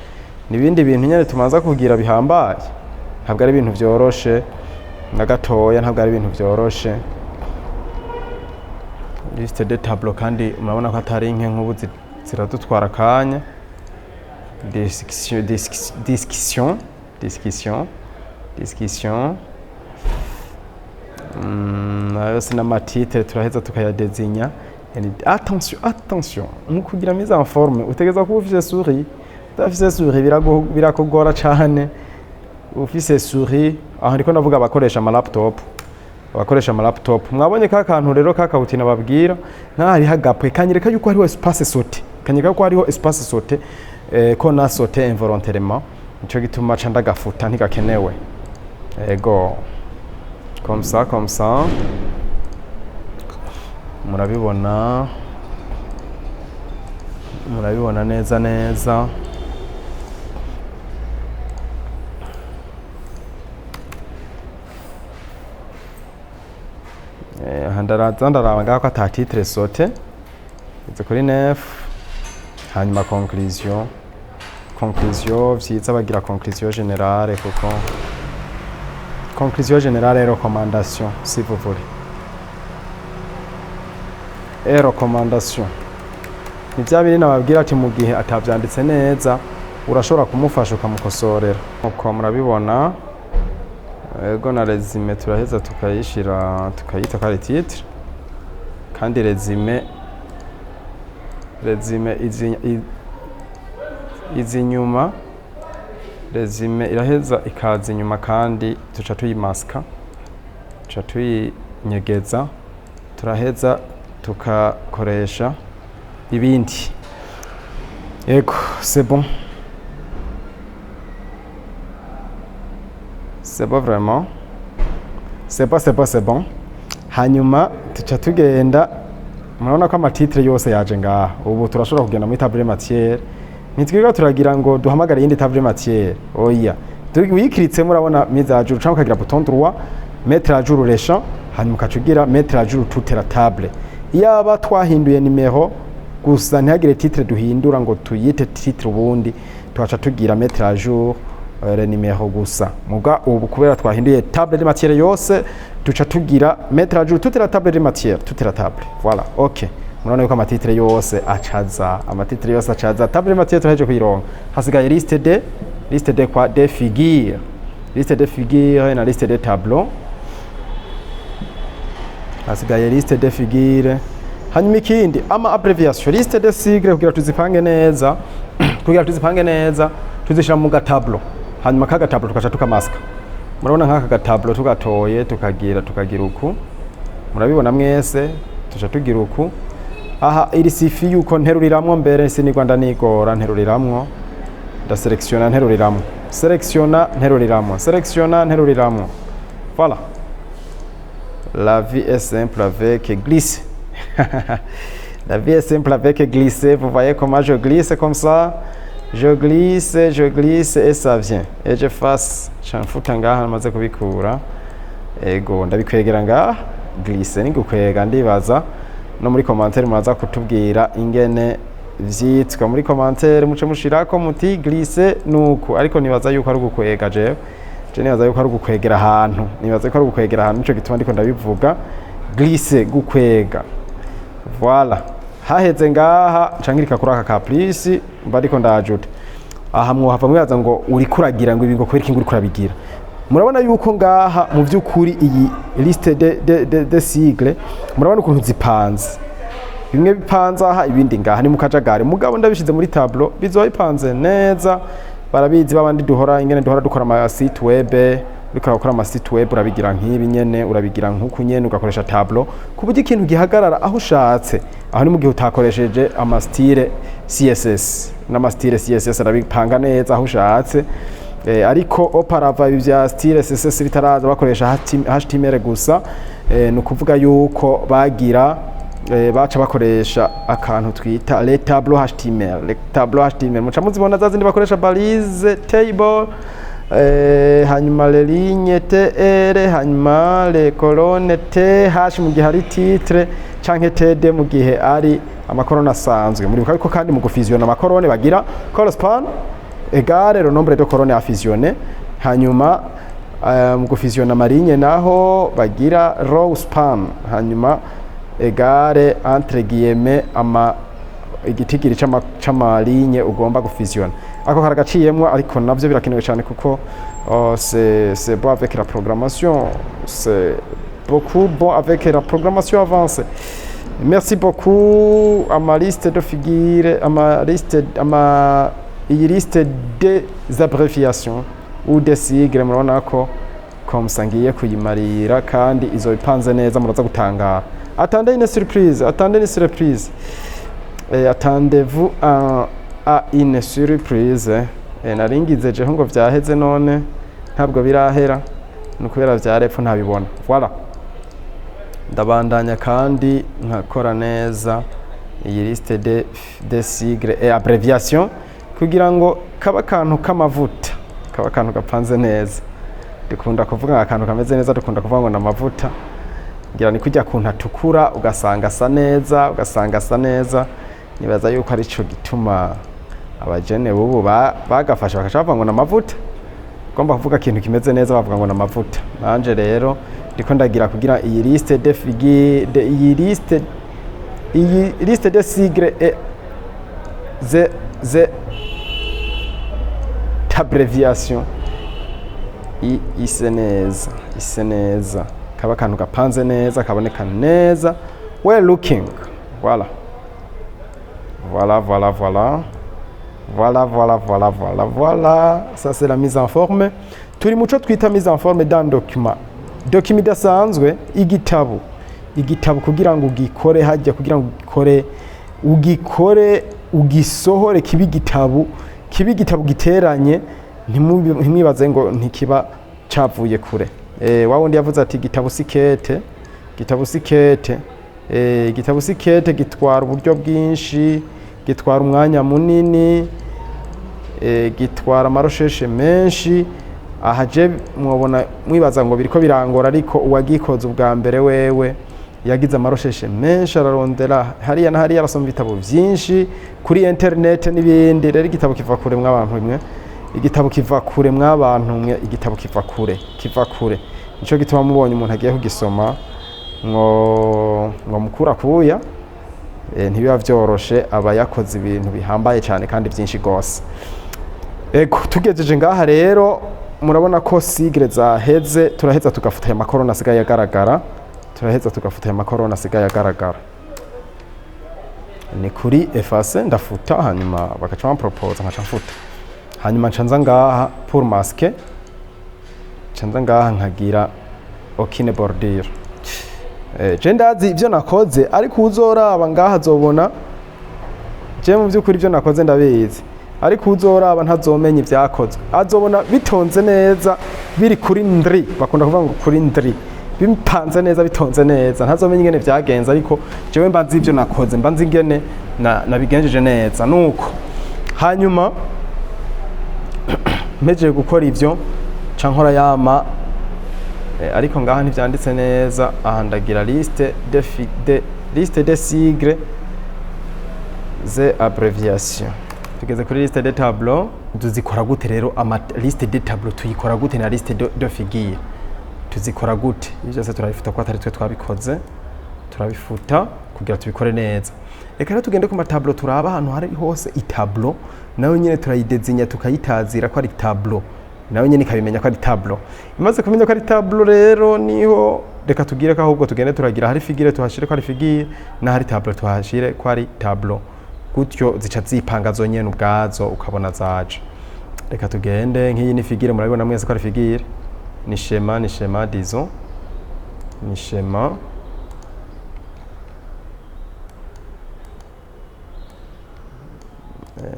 ni ibindi bintu nyene tumanza kugira bihambaye. Ntabwo ari ibintu vyoroshe na gatoya, ntabwo ari ibintu vyoroshe liste de tableau. Kandi murabona ko atari nke, nk'ubu ziradutwara akanya. Discussion, discussion, discussion, discussion. Nayo si n'ama titre, turaheza tukayadezinya. Yani, attention, attention, mu kugira mise en forme utegereza kuba ufise souris. Udafise souris birakugora cane. Ufise souris, aho ndiko ndavuga abakoresha ama laptop, abakoresha ama laptop. Mwabonye ka kantu rero ka kawuti nababwira, nkaho hariho agapwe kanyereka yuko hariho espace sauté, kanyereka ko hariho espace sauté, ko na sauté involontairement. Nico gituma ca ndagafuta, ntigakenewe. Ego, comme ça, comme ça, murabibona, murabibona neza neza. Aha ndaraza ndaraba ngaho ko ata titre sauté. Ngeze kuri 9. Hanyuma conclusion, conclusion vyiza bagira conclusion générale, kuko conclusion générale et recommandation, si vous voulez, et recommandation ni bya bindi nababwira ati mu gihe atavyanditse neza urashobora kumufasha ukamukosorera. Uko murabibona. Ego, na résumé turaheza tukayishira, tukayita ko ari titre. Kandi résumé izi inyuma, résumé iraheza ikaza inyuma, kandi tuca tuyimaska, tuca tuyinyegeza, turaheza tukakoresha ibindi. Ego, c'est bon, c'est bon, vraiment c'est bon, c'est bon, c'est bon. Hanyuma tuca tugenda, murabona ko ama titre yose yaje ngaha. Ubu turashobora kugenda muri table matière, ntitwirirwa turagira ngo duhamagare iyindi table matière, oya. Wikiritse murabona mise à jour, cyangwa ukagira bouton droit, mettre à jour les champs, hanyuma ukaca ugira mettre à jour toute la table. Yaba twahinduye nimero gusa, ntihagire titre duhindura ngo tuyite titre ubundi, tugaca tugira mettre à jour le numéro gusa. Muga ubu kubera twahinduye table de matière yose, tuca tugira mettre à jour toute la table de matière, toute la table. Voilà, OK. Murabona yuko ama titre yose acaza, ama titre yose acaza. Table de matière turaheje kuyironka, hasigaye liste de quoi? De figure, liste de figure na liste de tableau. Hasigaye liste de figure. Hanyuma ikindi, ama abbreviation, liste de sigle, kugira tuzipange neza tuzishira mu ga tableau. Hanyuma kaga tableau tukaca tukamaska. Murabona nk'aka ga tableau tugatoye, tukagira uku, murabibona mwese. Tuca tugira uku aha, iri sifi yuko nteruriramwo mbere, sinigwa ndanigora, nteruriramwo, ndaselektiona, nteruriramwo, selektiona, nteruriramwo, selektiona, nteruriramwo. Voilà, la vie est simple avec glisse. La vie est simple avec glisser. Vous voyez comment je glisse comme ça, je glisse, je glisse et ça vient et je fasse mfuta ngaha namaze kubikura. Ego, ndabikwegera ngaha. Glisse ni gukwega. Ndibaza no muri commentaire muraza kutubwira ingene vyitwa. Muri commentaire muce mushirako muti glisse nuku, ariko nibaza yuko ari ugukwega. Jewe je nibaza yuko ari ugukwegera ahantu, nibaza yuko ari ugukwegera ahantu, nico gituma ndiko ndabivuga. Glisse, gukwega. Voilà, haheze ngaha ncangirika kuri aka ka plus, mba ndiko ndajuta aha. Mwohava mwibaza ngo uriko uragira ngo ibi, ngo kubera iki ngo uriko urabigira? Murabona yuko ngaha mu by'ukuri iyi liste de sigle, murabona ukuntu zipanze, bimwe bipanze aha, ibindi ngaha, ni mu kajagari. Mugabo ndabishize muri tableau bizoba bipanze neza. Barabizi babandi duhora ingene duhora dukora ama site web. Uriko urakora ama site web, urabigira nk'ibi nyene, urabigira nk'uku nyene, ugakoresha tableau ku buryo ikintu gihagarara aho ushatse. Aho ni mu gihe utakoresheje ama style CSS, n'ama style CSS arabipanga neza aho ushatse. Ariko auparavant, ibi vya style CSS bitaraza, bakoresha HTML gusa. Ni ukuvuga yuko bagira baca bakoresha akantu twita les tableaux HTML. Les tableaux HTML muca muzibona, za zindi bakoresha balise table, hanyuma les lignes TR, hanyuma les colonnes TH mu gihe ari titre, canke TD mu gihe ari ama colonnes asanzwe. Muribuka yuko kandi mu gufusiona ama colonnes bagira colspan égale le nombre de colonnes à fusionner, hanyuma mu gufusiona ama lignes naho bagira row span, hanyuma égale entre guillemets ama igitigiri c'ama lignes ugomba gufusiona. Ako karagaciyemwo, ariko navyo birakenewe cyane kuko c'est bon avec la programmation, c'est beaucoup bon avec la programmation avancée. Merci beaucoup. Ama liste de figures, ama liste, ama iyi liste des abréviations ou des sigles, murabona ko comme ça ngiye kuyimarira kandi izo ipanze neza, muraza gutangara. Attendez une surprise, attendez une surprise et attendez-vous à une surprise. Naringize jeho ngo vyaheze, none ntabwo birahera, ni ukubera vyarepfo ntabibona. Voilà, ndabandanya kandi nkakora neza iyi liste de sigles et abréviation kugira ngo kaba akantu k'amavuta, kaba akantu gapanze neza. Dukunda kuvuga ngo akantu kameze neza, dukunda kuvuga ngo ni amavuta. Ngira ni kujya kuntu atukura, ugasanga asa neza, ugasanga asa neza. Nibaza yuko arico gituma abajene bubu bagafashe bakaca bavuga ngo ni amavuta. Ugomba kuvuga ikintu kimeze neza, bavuga ngo ni amavuta. Nanje rero ndiko ndagira kugira iyi liste de figure de iyi liste de sigles et ze abréviation ise neza, ise neza, kaba akantu gapanze neza, kaboneka neza, well looking. Voilà, voilà, voilà, voilà, voilà, voilà, voilà, voilà, voilà. Ça, c'est la mise en forme. Turi muco twita mise en forme d'un document, document idasanzwe, igitabo. Igitabo kugira ngo ugikore hajya, kugira ngo ugikore, ugikore, ugisohore kibe igitabo, kibe igitabo giteranye, ntimwibaze ngo ntikiba cavuye kure. Wa wundi yavuze ati igitabo si kete, igitabo si kete. Igitabo si kete, gitwara uburyo bwinshi, gitwara umwanya munini, gitwara ama recherches menshi. Aha je mwobona mwibaza ngo biriko birangora, ariko uwagikoze ubwa mbere wewe yagize ama recherches menshi, ararondera hariya na hariya, arasoma ibitabo vyinshi kuri internet n'ibindi. Rero igitabo kiva kure mw'abantu mwe, igitabo kiva kure mw'abantu mwe, igitabo kiva kure, kiva kure. Nico gituma mubonye umuntu agiye kugisoma ngo mukura kuya, ntibiba vyoroshe, aba yakoze ibintu bihambaye cyane kandi byinshi gose. Ego, tugejeje ngaha rero, murabona ko sigle zaheze. Turaheza tugafuta aya ma colonnes asigaye agaragara, turaheza tugafuta aya ma colonnes asigaye agaragara. Ni kuri effacer, ndafuta, hanyuma bagaca bamproposa nkaca mfuta. Hanyuma nca nza ngaha pour masquer, nca nza ngaha nkagira aucune bordure. Je ndazi ibyo nakoze, ariko uzoraba ngaha azobona je mu by'ukuri ibyo nakoze ndabizi, ariko uzoraba ntazomenya ibyakozwe, azobona bitonze neza, biri kuri ndri, bakunda kuvuga ngo kuri ndri, bipanze neza, bitonze neza, ntazomenya ingene vyagenze. Ariko jewe mba nzi ibyo nakoze, mba nzi ingene nabigenjeje neza. Nuko hanyuma mpejeje gukora ivyo, nca nkora yama ariko ngaha ntivyanditse neza. Aha ndagira liste de sigles ze abréviation. Tugeze kuri liste de tableau. Tuzikora gute rero ama liste de tableau? Tuyikora gute na liste de figure tuzikora gute? Ibyo byose turabifuta ko atari twe twabikoze, turabifuta kugira tubikore neza. Reka rero tugende ku ma tableau, turaba ahantu hari hose i tableau, nayo nyine turayidezinya, tukayitazira ko ari tableau. Nawe nyene ikabimenya ko ari tableau. Imaze kumenya ko ari tableau rero, niho reka tugire ko ahubwo tugende turagira hari figure tuhashire ko ari figure, n'ahari tableau tuhashire ko ari tableau. Gutyo zica zipanga zonyene ubwazo, ukabona zaje. Reka tugende, nk'iyi ni figure, murabibona mwese ko ari figure, ni schéma, ni schéma, disons ni schéma.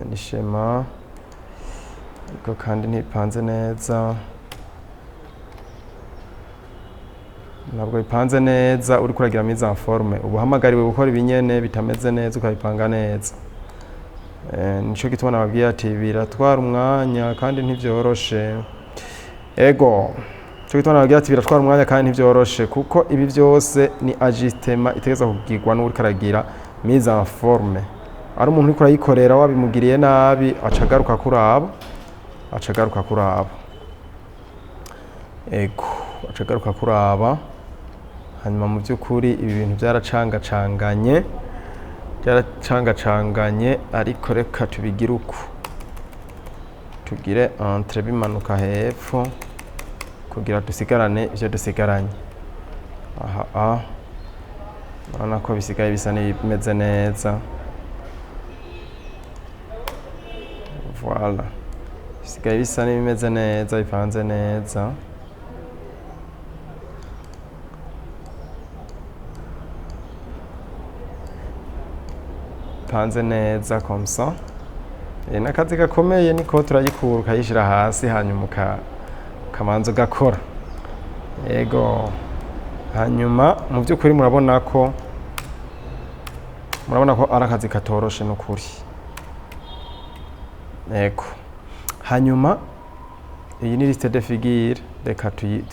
Ni schéma, ariko kandi ntipanze neza, ntabwo bipanze neza. Uriko uragira mise en forme, uba uhamagariwe gukora ibinyene bitameze neza ukabipanga neza. Nico gituma nababwiye ati biratwara umwanya kandi ntivyoroshe. Ego, nico gituma nababwiye ati biratwara umwanya kandi ntivyoroshe, kuko ibi vyose ni ajustement itegerezwa kugirwa n'uwuriko aragira mise en forme. Ari umuntu uriko urayikorera, wabimugiriye nabi aca agaruka kuraba, aca agaruka kuraba. Ego, aca agaruka kuraba. Hanyuma mu by'ukuri ibi bintu byaracangacanganye, byaracangacanganye, ariko reka tubigire uku, tugire entre bimanuka hepfo kugira dusigarane ivyo dusigaranye. Aha a urabona ko bisigaye bisa n'ibimeze neza. Voilà, bisigaye bisa n'ibimeze neza, bipanze neza. Bipanze neza comme ça. N'akazi gakomeye, niko turayikura ukayishira hasi, hanyuma ukamanza ugakora. Yego, hanyuma mu by'ukuri murabona ko ari akazi katoroshe n'ukuri. Yego, hanyuma iyi ni liste de figure, reka tuyi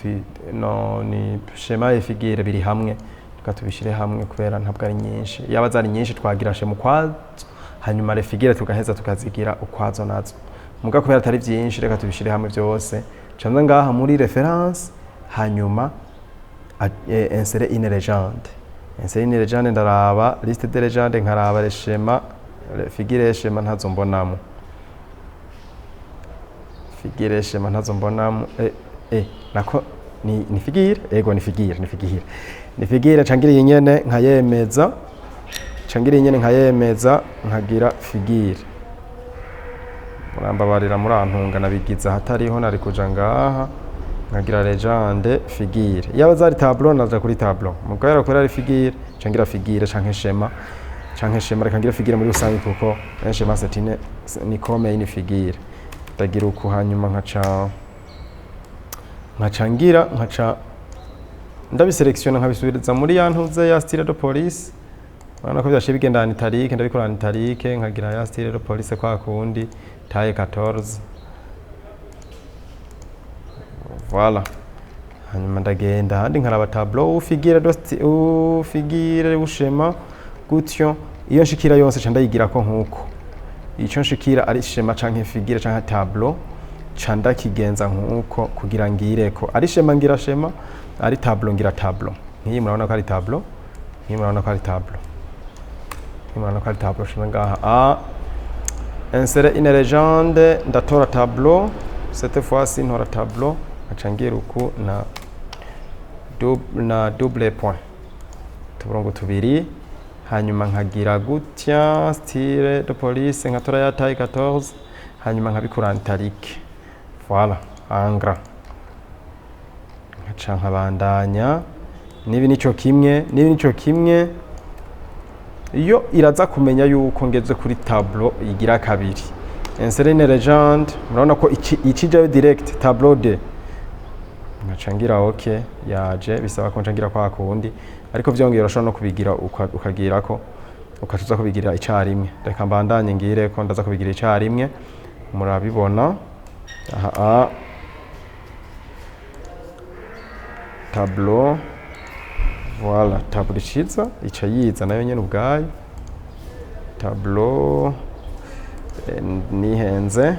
no ni schéma et figure biri hamwe, reka tubishire hamwe kubera ntabwo ari nyinshi. Yaba zari nyinshi twagira schéma ukwazo, hanyuma les figures tugaheza tukazigira ukwazo nazo. Muga kubera atari byinshi, reka tubishire hamwe byose. Canza ngaha muri référence, hanyuma insérer une légende, insérer une légende. Ndaraba liste de légende, nkaraba les schémas, les figures, schéma ntazo mbonamo, figure, schéma ntazo mbonamo. Nako ni figure. Ego, ni figure, ni figure, ni figure. Cangira iyi nyene nkayemeza, cangira iyi nyene nkayemeza, nkagira figure. Murambabarira, murantunga, nabigize ahatariho, nari kuja ngaha nkagira légende figure. Yaba zari tableau naja kuri tableau, mugabo kuri ari figure cangira figure canke schéma, canke schéma. Reka ngira figure muri rusange, kuko un schéma c'est une ni comme une figure. Ndagira uku, hanyuma nkaca ngira nkaca ndabisélectionna, nkabisubiriza muri ya ntuze ya style de police. Urabona ko byashiye bigenda en italique, ndabikora en italique, nkagira ya style de police kwa kundi, taille 14. Voilà, hanyuma ndagenda ahandi nkaraba tableau, figure do figure ou schéma, gutyo. Iyo nshikira yose ca ndayigirako nkuko ico nshikira ari schéma canke figure canke tableau, ca ndakigenza nkuko kugira ngireko. Ari schéma ngira schéma, ari tableau ngira tableau. Nk'iyi murabona ko ari tableau, nk'iyi murabona ko ari tableau, nk'iyi murabona ko ari tableau. Shira ngaha a insérer une légende, ndatora tableau. Cette fois-ci ntora tableau, nkaca ngira uku na double point, utuburongo tubiri, hanyuma nkagira gutya style de police, nkatora ya taille 14, hanyuma nkabikura en italique. Voilà, en gras. Nkaca nkabandanya nibi nico kimwe, nibi nico kimwe. Iyo iraza kumenya yuko ngeze kuri tableau igira kabiri, insérer une légende, murabona ko iki ikijayo direct, tableau 2. Nkaca ngira ok, yaje. Bisaba ko nca ngira kwa kundi, ariko vyongera urashobora no kubigira ukagirako ukaca uza kubigira icarimwe. Reka mbandanye ngire ko ndaza kubigira icarimwe, murabibona. Aha a tableau, voilà, tableau iciza ica yiza nayo nyene ubwayo. Tableau, nihenze,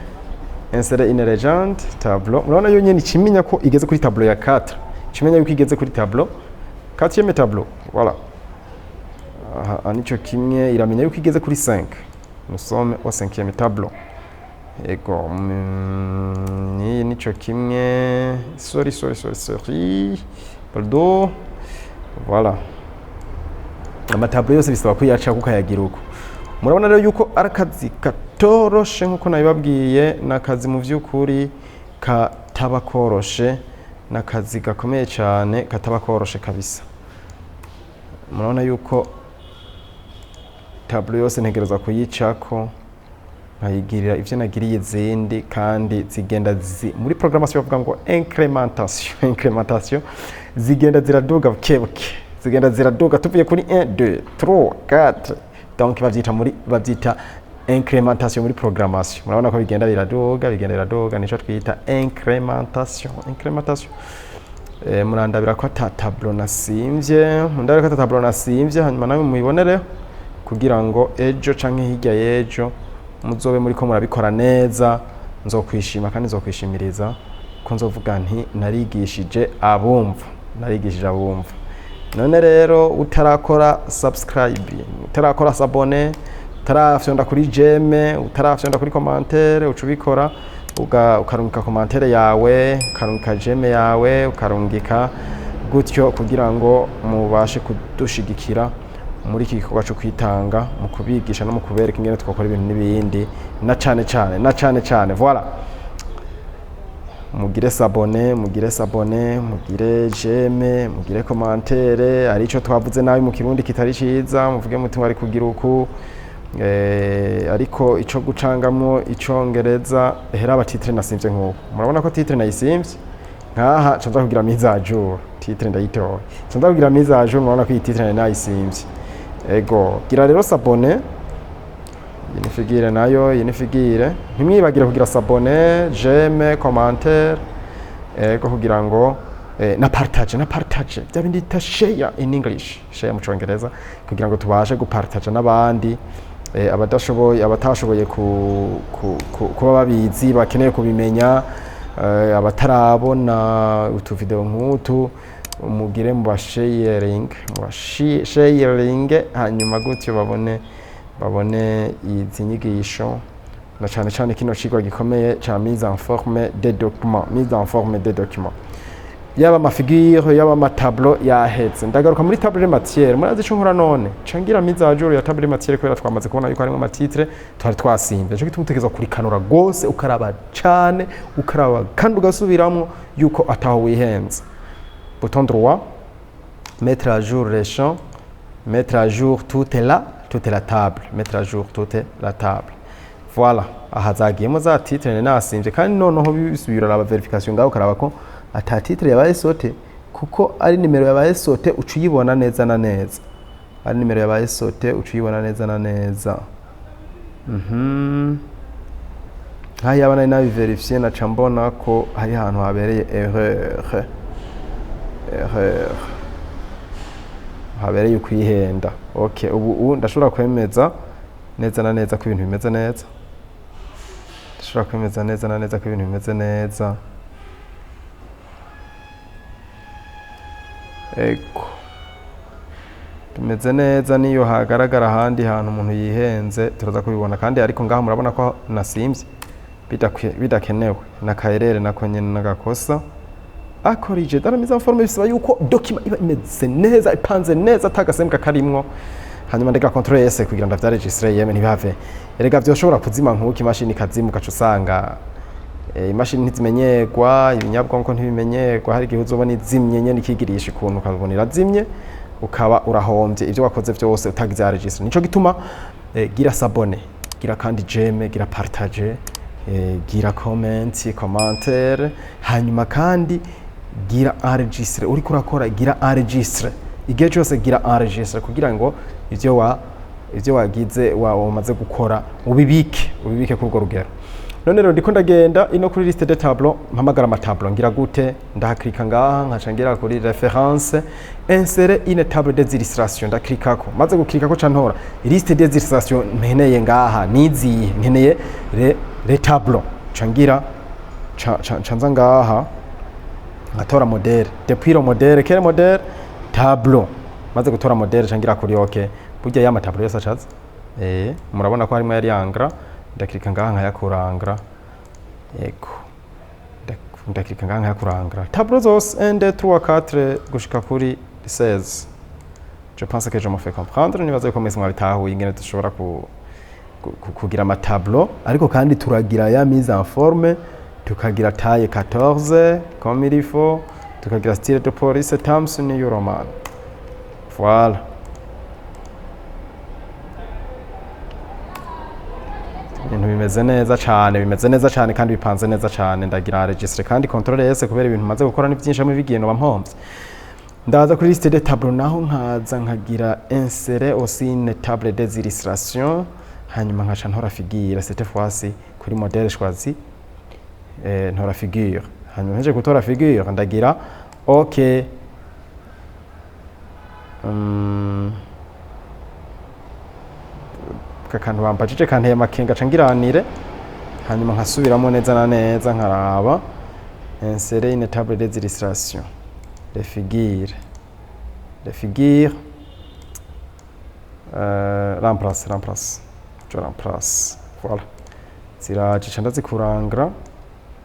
insérer une légende tableau. Murabona yo nyene ikimenya ko igeze kuri tableau ya 4, ikimenya yuko igeze kuri tableau 4e tableau. Voilà, aha nico kimwe, iramenya yuko igeze kuri 5. Nous sommes au cinquième tableau. Ego, niyi nico kimwe. Sorry, sorry, sorry, sorry, pardon. Voilà, ama tableau yose bisaba kuyaca kukayagira uko. Murabona rero yuko ari akazi katoroshe nkuko nabibabwiye. Ni akazi mu by'ukuri kataba koroshe, ni akazi gakomeye cyane kataba koroshe kabisa. Murabona yuko tableau yose ntegereza kuyicako, nkayigirira ivyo nagiriye izindi, kandi zigenda muri programmation bavuga ngo incrémentation, incrémentation, zigenda ziraduga buke buke, zigenda ziraduga tuvuye kuri 1, 2, 3, 4. Donc bavyita incrémentation muri programmation. Murabona ko bigenda biraduga, bigenda biraduga, nico twita incrémentation, incrémentation. Murandabira ko ata tableau nasimvye, mundabira ko ata tableau nasimvye, hanyuma nawe muyibonereho kugira ngo ejo canke hirya y'ejo muzobe muriko murabikora neza. Nzokwishima kandi nzokwishimiriza ko nzovuga nti narigishije abumva, narigishije abumva. None rero utarakora subscribe, utarakora s'abonner, utarafyonda kuri j'aime, utarafyonda kuri commentaire, uca ubikora, ukarungika commentaire yawe, ukarungika j'aime yawe, ukarungika gutyo kugira ngo mubashe kudushigikira muri iki gikorwa cyo kwitanga mu kubigisha no mu kubereka ingene twakora ibintu n'ibindi, na cane cane, na cane cane. Voilà, mugire s'abonner, mugire s'abonner, mugire j'aime, mugire commentaire. Ari ico twavuze nabi mu Kirundi kitari ciza, muvuge muti wari kugira uku. Ariko ico gucangamwo Icongereza, hera aba titre nasimvye nkuko murabona ko titre nayisimvye nkaha, ca nza kugira mise à jour. Titre ndayitoye, ca nza kugira mise à jour. Murabona ko iyi titre nari nayisimvye. Ego, gira rero s'abonner. Iyi ni figure nayo, iyi ni figure. Ntimwibagire kugira s'abonner, j'aime, commentaire, ego, kugira ngo na partage, na partage, bya bindi bita share in English, share mu Congereza, kugira ngo tubashe gupartage n'abandi, abadashoboye, abatashoboye kuba babizi, bakeneye kubimenya, abatarabona utu video nk'utu, mugire mu basharing, mu basharing, hanyuma gutyo babone izi nyigisho, na cane cane kino cigwa gikomeye ca mise en forme des documents, mise en forme des documents, yaba ama figure, yaba ama tableau yahetse. Ndagaruka muri table de matière. Murazi ico nkora none? Cangira mise à jour ya table de matière, kubera twamaze kubona yuko harimo ama titre twari twasimvye. Nico gituma utegerezwa kurikanura gose, ukaraba cane, ukaraba kandi ugasubiramwo yuko ataho wihenze. Bouton droit, mettre à jour les champs, mettre à jour toute la table, mettre à jour toute la table. Voilà, aha zagiyemo za titre nari nasimvye. Kandi noneho bisubira, uraba vérification ngaho, ukaraba ko ata titre yabaye sautée, kuko ari nimero yabaye sautée uca uyibona neza na neza, ari nimero yabaye sautée uca uyibona neza na neza. Nkaho yaba nari nabiverifiye, naca mbona ko hari ahantu habereye erreur, erreur, habereye ukwihenda. Okay, ubu ndashobora kwemeza neza na neza ko ibintu bimeze neza. Ndashobora kwemeza neza na neza ko ibintu bimeze neza. Ego, bimeze neza. Niyo hagaragara ahandi hantu umuntu yihenze, turaza kubibona kandi. Ariko ngaha murabona ko nasimvye bidakenewe, nakaerere nako nyene nagakosa akorije. Dans la mise en forme bisaba yuko document iba imeze neza, ipanze neza, atagasembwa karimwo. Hanyuma ndega contrôle S kugira ndavyaregistre. Yeme, ntibihave erega vyoshobora kuzima nkuko imashini ikazima, ugaca usanga imashini ntizimenyerwa, ibinyabwonko ntibimenyerwa. Hari igihe uzobona izimye nyene, ikigirisha ukuntu, ukabona irazimye, ukaba urahombye ivyo wakoze vyose utagize registre. Nico gituma gira s'abonner, gira kandi j'aime, gira partage, gira comment, commentaire, hanyuma kandi gira enregistre. Uriko urakora, gira enregistre igihe cyose, gira enregistre kugira ngo ivyo wagize, wamaze gukora, ubibike, ubibike kuri urwo rugero. None rero ndiko ndagenda ino kuri liste de tableau, mpamagara ama tableau. Ngira gute? Ndahaklika ngaha, nkaca ngira kuri référence, insérer une table des illustrations. Ndaklikako, maze guklikako ca ntora liste des illustrations nkeneye. Ngaha niziye nkeneye le tableau, ca ngira ca nza ngaha nkatora modèle. Depuis le modèle, quel modèle? Tableau. Maze gutora modèle, ca ngira kuri OK. Burya ya ma tableau yose acaza. Murabona ko harimo yari yangra. Ndakirika ngaha nkayakurangura. Yego, ndakirika ngaha nkayakurangura tableau zose 1, 2, 3, 4 gushika kuri 16. Je pense que je me fais comprendre. Nibaza yuko mwese mwabitahuye ingene dushobora kugira ama tableau, ariko kandi turagira ya mise en forme, tukagira taille 14 comme il faut, tukagira style de police Times New Roman. Voilà. Ibintu bimeze neza cyane, bimeze neza cyane kandi bipanze neza cyane. Ndagira enregistrer kandi contrôle S, kubera ibintu maze gukora ni byinshi, hamwe bigiye noba mpomvye. Ndaza kuri liste de tableau, naho nkaza nkagira insérer aussi une table des illustrations, hanyuma nkaca ntora figure. Cette fois-ci kuri modèle choisi, ntora figure. Hanyuma nje gutora figure, ndagira OK. Kakantu bambajije kanteye amakenga, ca ngiranire, hanyuma nkasubiramo neza na neza, nkaraba insérer une table des illustrations, les figures, les figures, remplace, remplace, je remplace. Voilà, ziraje, ca ndazikurangura,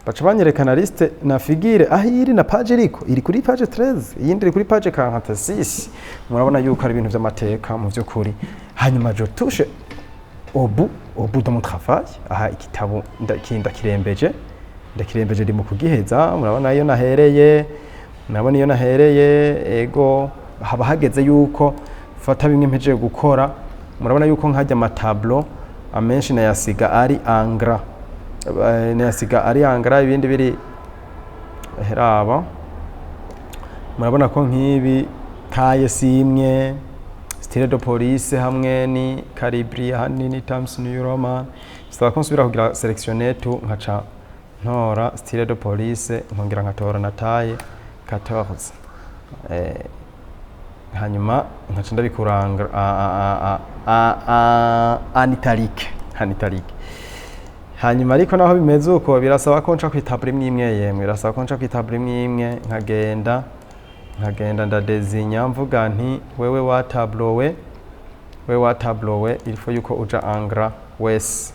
baca banyerekana liste na figure aho iri na page iriko. Iri kuri page 13, iyindi iri kuri page 46. Murabona yuko ari ibintu vy'amateka mu vy'ukuri. Hanyuma je touche au bout de mon travail. Aha igitabo ndakirembeje, ndakirembeje, ndi mu kugiheza. Murabona iyo nahereye, murabona iyo nahereye. Ego, haba hageze yuko fata bimwe mpejeje gukora. Murabona yuko nkajya ama tableau amenshi nayasiga ari en gras, nayasiga ari en gras, ibindi biri heraba. Murabona ko nk'ibi taille si imwe, style de police hamwe ni Calibri, ahandi ni Times New Roman. Bisaba ko nsubira kugira sélectionner tout, nkaca ntora style de police, nkongera nkatora na taille 14, hanyuma nkaca ndabikuranga en italique, en italique. Hanyuma ariko naho bimeze uko, birasaba ko nca kw'itableau imwe imwe. Yemwe, birasaba ko nca kw'itableau imwe imwe, nkagenda ndadezinya, mvuga nti wewe wa tableau, we we wa tableau, we, il faut yuko uja en gras wese.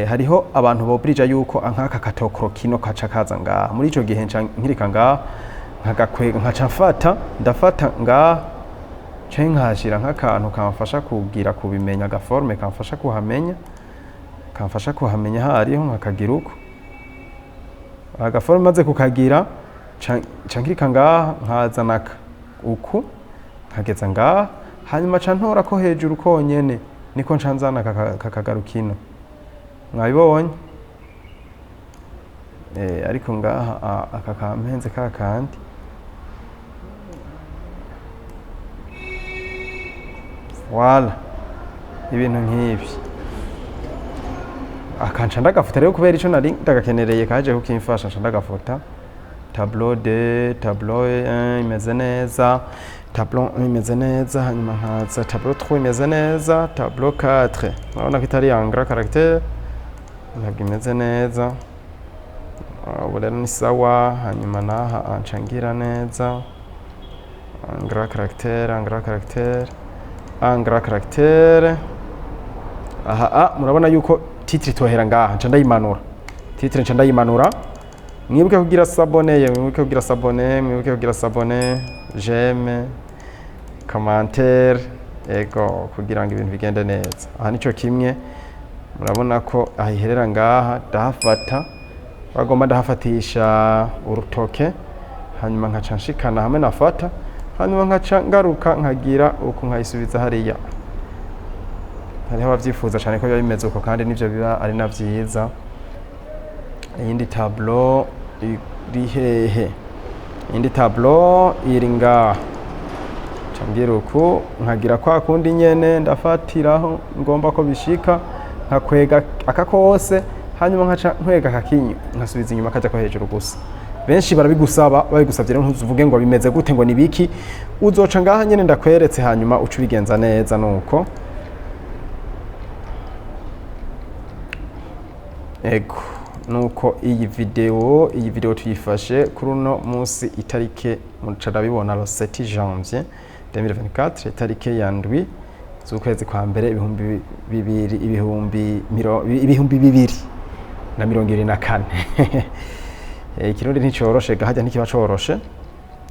Hariho abantu bobrija yuko nk'aka katokro kino kaca kaza ngaha. Muri ico gihe nca nkirika ngaha, nkagakwega, nkaca mfata, ndafata ngaha canke nkahashira nk'akantu kamfasha kugira kubimenya, aga forme kamfasha kuhamenya, kamfasha kuhamenya hariho, nkakagira uko. Aga forme maze kukagira, nca nkirika ngaha, nkazanaka uku, nkageza ngaha, hanyuma ca ntora ko hejuru konyene, niko nca nzana kakagarukino. Mwabibonye? Ariko ngaha aka kampenze ka kandi. Voilà, ibintu nk'ibi akanca ndagafuta rero, kubera ico nari ndagakenereye kaje kukimfasha, nca ndagafuta. Tableau 2, tableau 1 imeze neza, tableau 1 imeze neza, hanyuma nkaza tableau 3 imeze neza, tableau 4 urabona ko itari en gras caractère, ntabwo imeze neza. Ubu rero ni sawa. Hanyuma naha nca ngira neza en gras caractère, en gras caractère, en gras caractère. Aha murabona yuko titre itohera ngaha, nca ndayimanura. Titre nca ndayimanura. Mwibuke kugira s'abonner, mwibuke kugira s'abonner, mwibuke kugira s'abonner, j'aime, commentaire, ego, kugira ngo ibintu bigende neza. Aha nico kimwe, murabona ko ahiherera ngaha, ndahafata, bagomba ndahafatisha urutoke, hanyuma nkaca nshikana hamwe nafata, hanyuma nkaca ngaruka nkagira uku, nkayisubiza hariya. Hariho abavyifuza cyane ko biba bimeze uko, kandi nivyo biba ari na vyiza. Iyindi tableau iri hehe? Iyindi tableau iri ngaha. Nca ngira uku, nkagira kwa kundi nyene, ndafatiraho ngomba ko bishika, nkakwega aka kose, hanyuma nkaca nkwega akakinyu, nkasubiza inyuma kaja ko hejuru gusa. Benshi barabigusaba, babigusavye rero ntuzuvuge ngo bimeze gute, ngo nibiki. Uzoca ngaha nyene ndakweretse, hanyuma uca ubigenza neza. Nuko ego, nuko iyi video tuyifashe kuri uno munsi, itarike muca ndabibona, le 7 janvier 2024, itarike ya 7 z'ukwezi kwa mbere ibihumbi bibiri 2024. Ikirundi nticoroshe gahajya, ntikiba coroshe.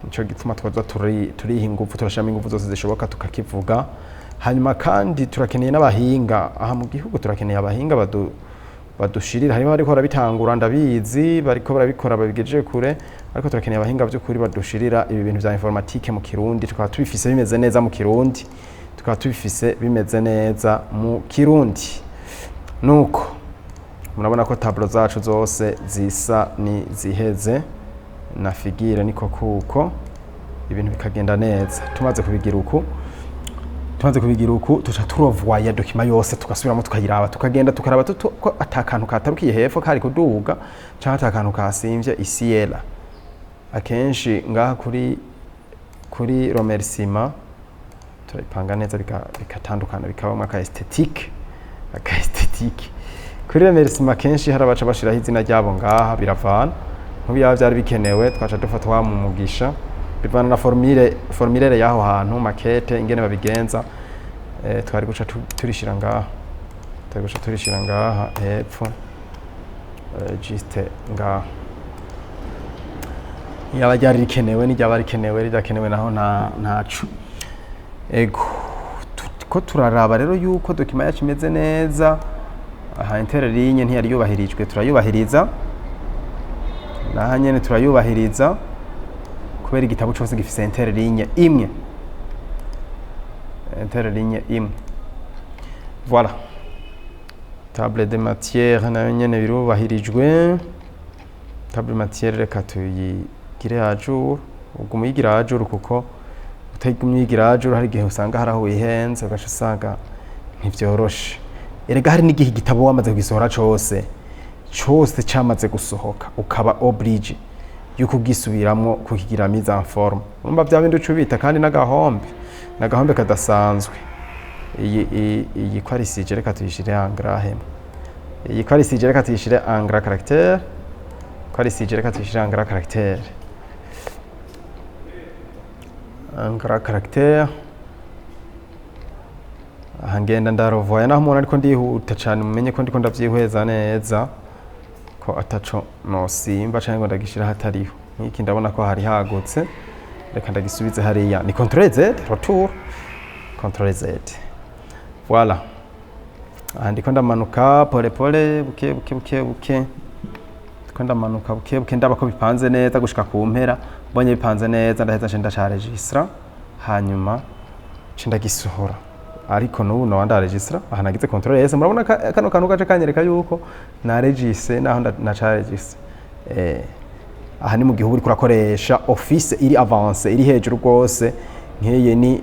Nico gituma twaza turiha ingufu, turashiramo ingufu zose zishoboka tukakivuga. Hanyuma kandi turakeneye n'abahinga aha mu gihugu, turakeneye abahinga badushirira. Harimo bariko barabitangura, ndabizi, bariko barabikora babigejeje kure, ariko turakeneye abahinga by'ukuri badushirira ibi bintu vya informatique mu Kirundi, tukaba tubifise bimeze neza mu Kirundi, tukaba tubifise bimeze neza mu Kirundi. Nuko murabona ko tableau zacu zose zisa ni ziheze na figure, niko kuko ibintu bikagenda neza. Tumaze kubigira uku, tuca turevoya document yose, tugasubiramo, tukayiraba, tukagenda tukaraba ko ata kantu katarukiye hepfo kari kuduga canke ata kantu kasimvye isi yera. Akenshi ngaha kuri remerciement turabipanga neza, bikatandukana, bikabamwo aka esthétique. Kuri remerciement kenshi hari abaca bashiraho izina ryabo ngaha, biravana. Nk'ubu yaba vyari bikenewe, twaca dufata wa mu mugisha, bivana na formulaire y'aho hantu, maquette, ingene babigenza. Twari guca turishira ngaha, twari guca turishira ngaha hepfo, juste ngaha, yaba ryari rikenewe. N'iryaba rikenewe, ridakenewe naho nta ntaco. Ego, ko turaraba rero yuko document yacu imeze neza. Aha interligne ntiyari yubahirijwe, turayubahiriza. Naha nyene turayubahiriza, kubera igitabo cose gifise interligne imwe, interligne imwe. Voilà, table de matière nayo nyene birubahirijwe. Table matière reka tuyigire à jour. Uguma uyigira à jour, kuko utayigumye uyigira à jour hari igihe usanga hari aho wihenze, ugaca usanga ntivyoroshe. Erega hari n'igihe igitabo wamaze kugisohora cose cose, camaze gusohoka, ukaba obligé yuko ugisubiramwo kukigira mise en forme. Urumva vya bindi uca ubita kandi n'agahombe, n'agahombe kadasanzwe. Iyi ko ari sujet, reka tuyishire en gras hemwe. Iyi ko ari sujet, reka tuyishire en gras caractère. Ko ari sujet, reka tuyishire en gras caractère, en gras caractère. Aha ngenda ndarevoya, naho umuntu ariko ndihuta cane, mumenye ko ndiko ndavyihweza neza ko ataco nosimba canke ngo ndagishira hatariho. Nk'iki ndabona ko hari hagutse, reka ndagisubize hariya. Ni Ctrl Z, retour, Ctrl Z. Voilà, aha ndiko ndamanuka pole pole, buke buke buke buke, ndiko ndamanuka buke buke, ndaba ko bipanze neza gushika ku mpera. Mbonye bipanze neza, ndaheza nce ndacaregistra, hanyuma nce ndagisohora. Ariko n'ubu noba ndaregistra. Aha nagize Ctrl S, murabona kano kantu gace kanyereka yuko naregise naho nacaregise. Aha ni mu gihe uba uriko urakoresha Office iri avancée, iri hejuru rwose. Nk'iyi ni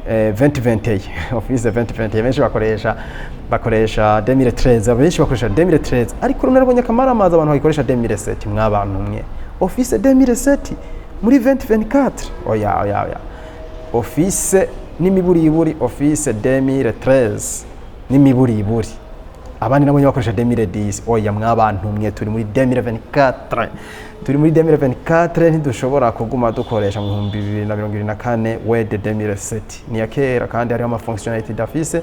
2021, Office 2021. Benshi bakoresha 2013, benshi bakoresha 2013, ariko rumwe narabonye akamaramaza abantu bayikoresha 2007. Mwabantu mwe, Office 2007 muri 2024? Oya, oya, oya. Office n'imiburiburi Office 2013 n'imiburiburi. Abandi nabonye bakoresha 2010. Oya mwabantu mwe, turi muri 2024, turi muri 2024, ntidushobora kuguma dukoresha mu 2024 Word 2007. Ni ya kera kandi hariho ama fonctionnalité idafise.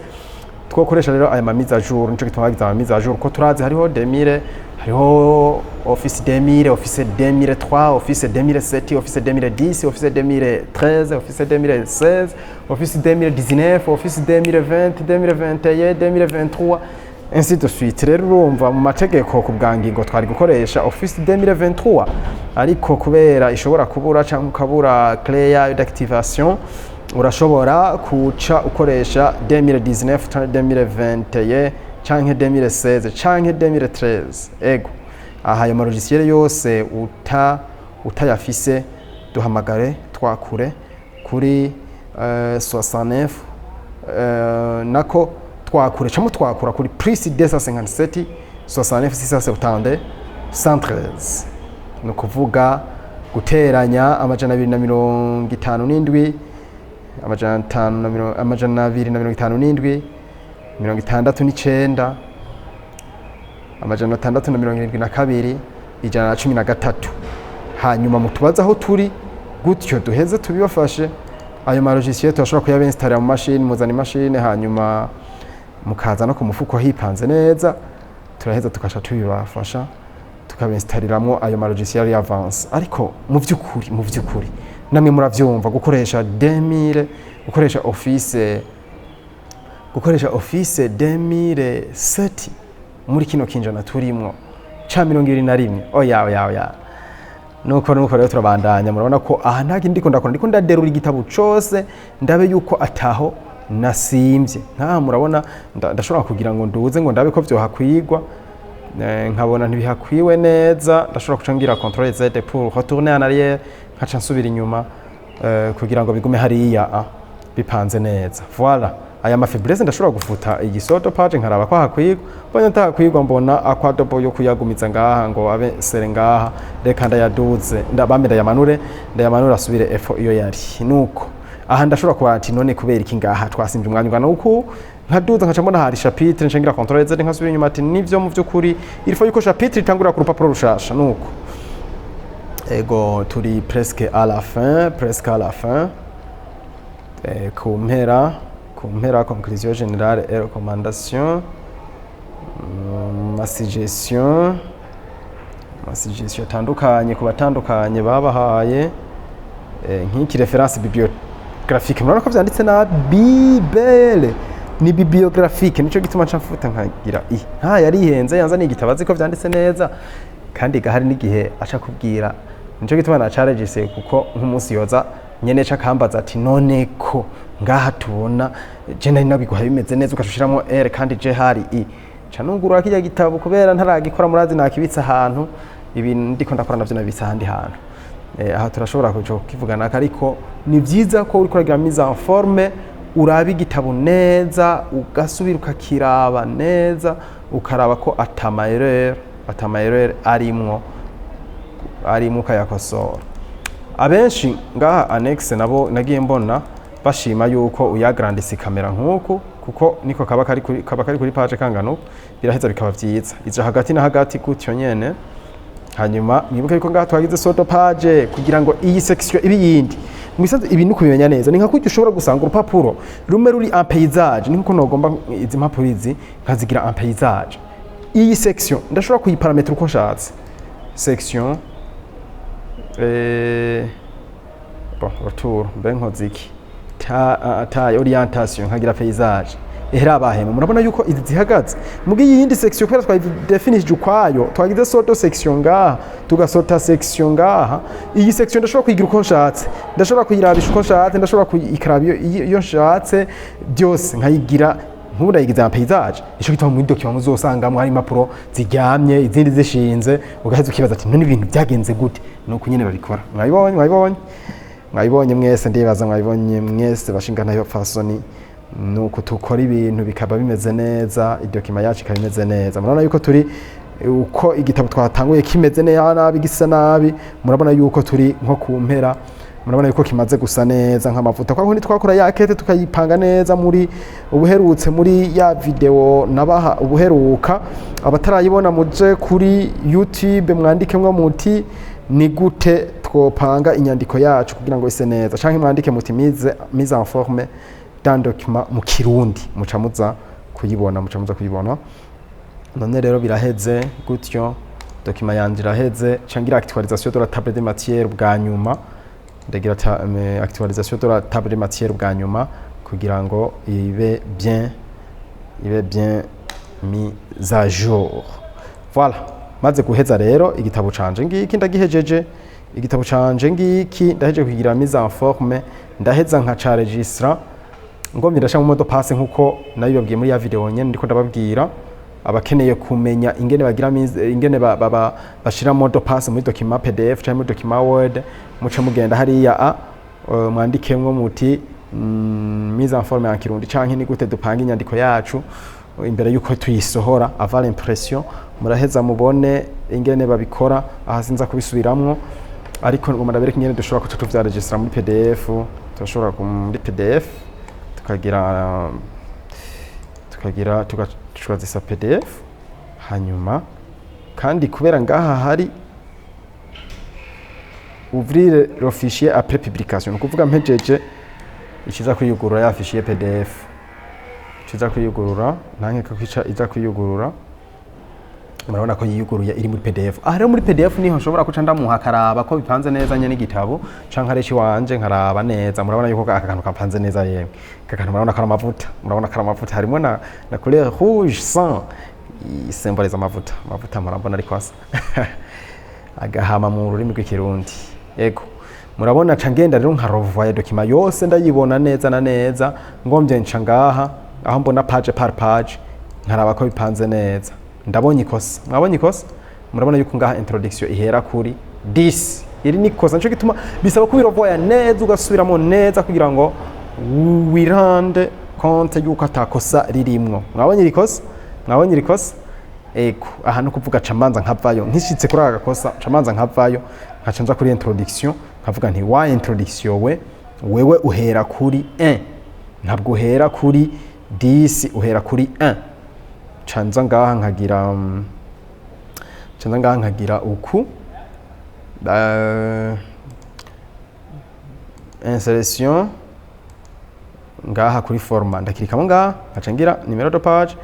Twokoresha rero aya ma mise à jour. Nico gituma bagize ama mise à jour, ko turazi hariho 2000, hariho Office 2000, Office 2003, Office 2007, Office 2010, Office 2013, Office 2016, Office 2019, Office 2020, 2021, 2023, ainsi de suite. Rero urumva mu mategeko ku bwa ngingo twari gukoresha Office 2023, ariko kubera ishobora kubura cyangwa ukabura clé yayo d'activation, urashobora kuca ukoresha 2019 canke 2021 canke 2016 canke 2013. Ego, aha ayo ma logiciel yose utayafise, duhamagare, twakure kuri 69, nako twakure camo twakura kuri plus 257 69 670 113. Ni ukuvuga guteranya 257, 257, 69, 672, 113. Hanyuma mutubaze aho turi, gutyo duheze tubibafashe. Ayo ma logiciel turashobora kuyabinstallira mu mashini. Muzana imashini, hanyuma mukaza no ku mufuko hipanze neza, turaheza tukaca tubibafasha, tukabinstalliramwo ayo ma logiciel avancé. Ariko mu vy'ukuri namwe muravyumva, gukoresha 2000, gukoresha Office 2007 muri kino kinjana turimwo ca 21, oya, oya, oya. Nuko rero turabandanya. Murabona ko aha nta kindi ndiko ndakora, ndiko ndaderura igitabo cose ndabe yuko ataho nasimvye. Nkaha murabona ndashobora kugira ngo nduze ngo ndabe ko vyohakwigwa. Nkabona ntibihakwiwe neza, ndashobora kuca ngira contrôle Z pour retourner en arrière, nkaca nsubira inyuma kugira ngo bigume hariya bipanze neza. Voilà, aya ma faiblesse ndashobora gufuta iyi saut de page, nkaraba ko hakwigwa. Mbonye atahakwigwa, mbona akwadobo yo kuyagumiza ngaha ngo abe sere ngaha, reka ndayaduze, ndabambe ndayamanure asubire efo iyo yari. Nuko aha ndashobora kuba ati: "None kubera iki ngaha twasimvye umwanya ungana uku?" Nkaduza, nkaca mbona hari chapitre, nca ngira contrôle Z, nkasubira inyuma, ati: "Nivyo, mu vy'ukuri il faut yuko chapitre itangurira ku rupapuro rushasha." Nuko ego, turi presque à la fin, presque à la fin. Ku mpera, conclusion générale et recommandation, ma suggestion atandukanye ku batandukanye babahaye. Nk'iki référence bibliographique, murabona ko vyanditse na bibele, ni bibliographique, nico gituma nca mfuta nkagira i nta yarihenze yanza ni igitabo azi ko vyanditse neza. Kandi gahari n'igihe aca kubwira, nico gituma nacaregise, kuko nk'umunsi yoza nyene ca akambaza ati: "None ko ngaha tubona je nari nabiguha bimeze neza, ugaca ushiramwo r kandi je hari i?" Ca nugurura kirya gitabo, kubera ntaragikora, murazi nakibitse ahantu, ibintu ndiko ndakora navyo nabitse ahandi hantu. Aha turashobora kuja kukivugana, ariko ni vyiza ko uriko uragira mise en forme uraba igitabo neza, ugasubira ukakiraba neza, ukaraba ko ata ma erreur arimwo, ukayakosora. Abenshi ngaha annexe nabo nagiye mbona bashima yuko uyagrandisa ikamera nk'uku, kuko niko kaba kari kuri page kangana uku, biraheza bikaba vyiza ija hagati na hagati gutyo nyene. Hanyuma mwibuke yuko ngaha twagize saut de page kugira ngo iyi section ibe iyindi. Mu bisanzwe ibi ni kubimenya neza, ni nka kurya ushobora gusanga urupapuro rumwe ruri en paysage, ni nkuko nogomba izi mpapuro izi nkazigira en paysage. Iyi section ndashobora kuyiparametra uko nshatse. Section, bon, retour, mbe nkoze iki? Ta orientation, nkagira paysage. Ehera bahema, murabona yuko izi zihagaze mugi yindi section, kubera twayidefinishije ukwayo, twagize saut de section ngaha, tugasota section ngaha. Iyi section ndashobora kuyigira uko nshatse, ndashobora kuyirabisha uko nshatse, ndashobora kuyikaraba iyo nshatse byose, nkayigira nk'ubu ndayigize en paysage. Ico gituma muri document muzosangamo hari impapuro ziryamye, izindi zishinze, ugaheza ukibaza ati: "None ibintu byagenze gute?" Nuko nyene babikora. Mwabibonye mwese, ndibaza mwabibonye mwese, bashinga nayo fasoni. Nuko tukora ibintu bikaba bimeze neza, i document yacu ikaba imeze neza. Murabona yuko turi uko igitabo twatanguye kimeze neza nabi, gisa nabi, murabona yuko turi nko ku mpera, murabona yuko kimaze gusa neza nk'amavuta. Kwa kundi twakora ya kete tukayipanga neza muri ubuherutse, muri ya video nabaha ubuheruka. Abatarayibona muje kuri YouTube mwandikemwo muti: "Ni gute twopanga inyandiko yacu kugira ngo ise neza?" canke mwandike muti "mise en forme d'un document mu Kirundi", muca muza kuyibona, muca muza kuyibona. None rero biraheze gutyo, document yanje iraheze. Cangira actualisation de la table de matière bwa nyuma, ndagira actualisation de la table de matière bwa nyuma kugira ngo ibe bien mise à jour. Voilà, maze guheza rero igitabo canje ngiki, ndagihejeje. Igitabo canje ngiki, ndahejeje kugira mise en forme, ndaheza nkaca registra. Ngomye ndashaka mu mot de passe nkuko nabibabwiye muri ya video nyene ndiko ndababwira. Abakeneye kumenya ingene bagira ingene bashira mot de passe muri document PDF cyangwa muri document Word, muce mugenda hariya mwandikemwo muti "mise en forme en Kirundi" canke "ni gute dupanga inyandiko yacu imbere yuko tuyisohora", avant l'impression. Muraheza mubone ingene babikora. Aha sinza kubisubiramwo, ariko ngomba ndabereka ingene dushobora kuca tuvyaregistra muri PDF. Turashobora muri PDF tukagira tugacwazisa PDF. Hanyuma kandi kubera ngaha hari "ouvrir le fichier après publication", ni ukuvuga mpejeje Ikiza kwiyugurura ya fichier PDF, ikiza kwiyugurura, ntankeka ko ica iza kwiyugurura. Murabona ko yiyuguruye iri muri PDF. Aha rero muri PDF niho nshobora kuca ndamuha akaraba ko bipanze neza nye n'igitabo, canke ari iwanje nkaraba neza. Murabona yuko aka kantu kapanze neza. Yemwe, aka kantu murabona ko ari amavuta, murabona ko ari amavuta, harimo na couleur rouge sang isemboleza amavuta. Amavuta murabona ariko asa agahama mu rurimi rw'Ikirundi. Yego, murabona ca ngenda rero nkarevoya document yose, ndayibona neza na neza. Ngombye nca ngaha aho mbona page par page, nkaraba ko bipanze neza. Ndabonye ikosa, mwabonye ikosa. Murabona yuko ngaha introduction ihera kuri 10. Iri ni ikosa. Nico gituma bisaba kubirevoya neza, ugasubiramo neza kugira ngo wirande compte yuko atakosa ririmwo. Mwabonye iri kosa, mwabonye iri kosa. Ego, aha no kuvuga ca manza nkavayo. Nkishitse kuri aka gakosa, ca manza nkavayo, nkaca nza kuri introduction, nkavuga nti: "Wa introduction we, wewe uhera kuri 1, ntabwo uhera kuri 10, uhera kuri 1." Ca nza ngaha nkagira ca nza ngaha nkagira uku insertion ngaha kuri format, ndakirikamo ngaha, nkaca ngira numéro de page,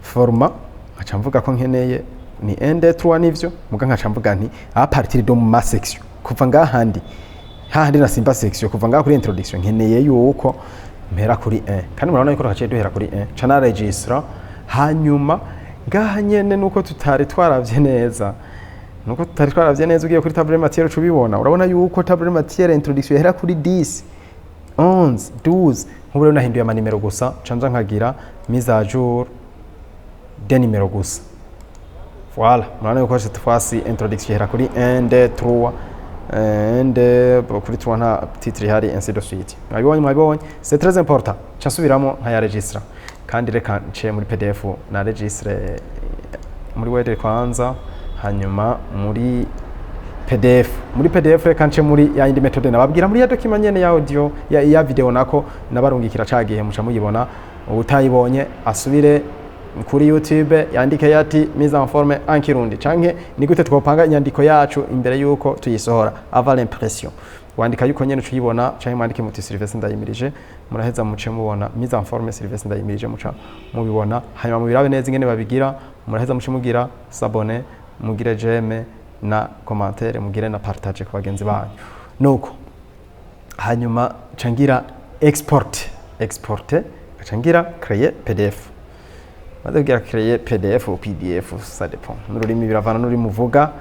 format, nkaca mvuga ko nkeneye ni 1 2 3, nivyo. Muga nkaca mvuga nti: "À partir de ma section, kuva ngaha handi hahandi nasimba section, kuva ngaha kuri introduction, nkeneye yuko mpera kuri 1." Kandi murabona yuko twaciye duhera kuri 1. Ca na registra. Hanyuma ngaha nyene nuko tutari twaravye neza, nuko tutari twaravye neza. Ugiye kuri table matière uca ubibona. Urabona yuko table matière introduction ihera kuri 10, 11, 12. Nk'ubu rero nahinduye amanimero gusa, ca nza nkagira mise à jour des numéros gusa. Voilà, murabona yuko cette fois-ci introduction ihera kuri 1, 2, 3, 1, 2. Bon, kuri 3 nta titre ihari, ainsi de suite. Mwabibonye, mwabibonye, c'est très important. Ca nsubiramo nkaya registra. Kandi reka nce muri PDF na registre muri Word kwanza, hanyuma muri PDF. Muri PDF reka nce muri ya yindi méthode nababwira muri ya document nyene ya audio, ya video nako nabarungikira ca gihe, muca muyibona. Utayibonye asubire kuri YouTube yandike yati "mise en forme en Kirundi" canke "ni gute twopanga inyandiko yacu imbere yuko tuyisohora", avant l'impression. Wandika yuko nyene ucuyibona, canke mwandike muti "Sylvestre Ndayimirije", muraheza muce mubona "mise en forme Sylvestre Ndayimirije", muca mubibona. Hanyuma mubirabe neza ingene babigira. Muraheza muce mugira s'abonner, mugire j'aime na commentaire, mugire na partage ku bagenzi banyu. Nuko hanyuma ca ngira export, export, gaca ngira créer PDF. Maze kugira créer PDF ou PDF, ça dépend n'ururimi, biravana n'ururimi uvuga,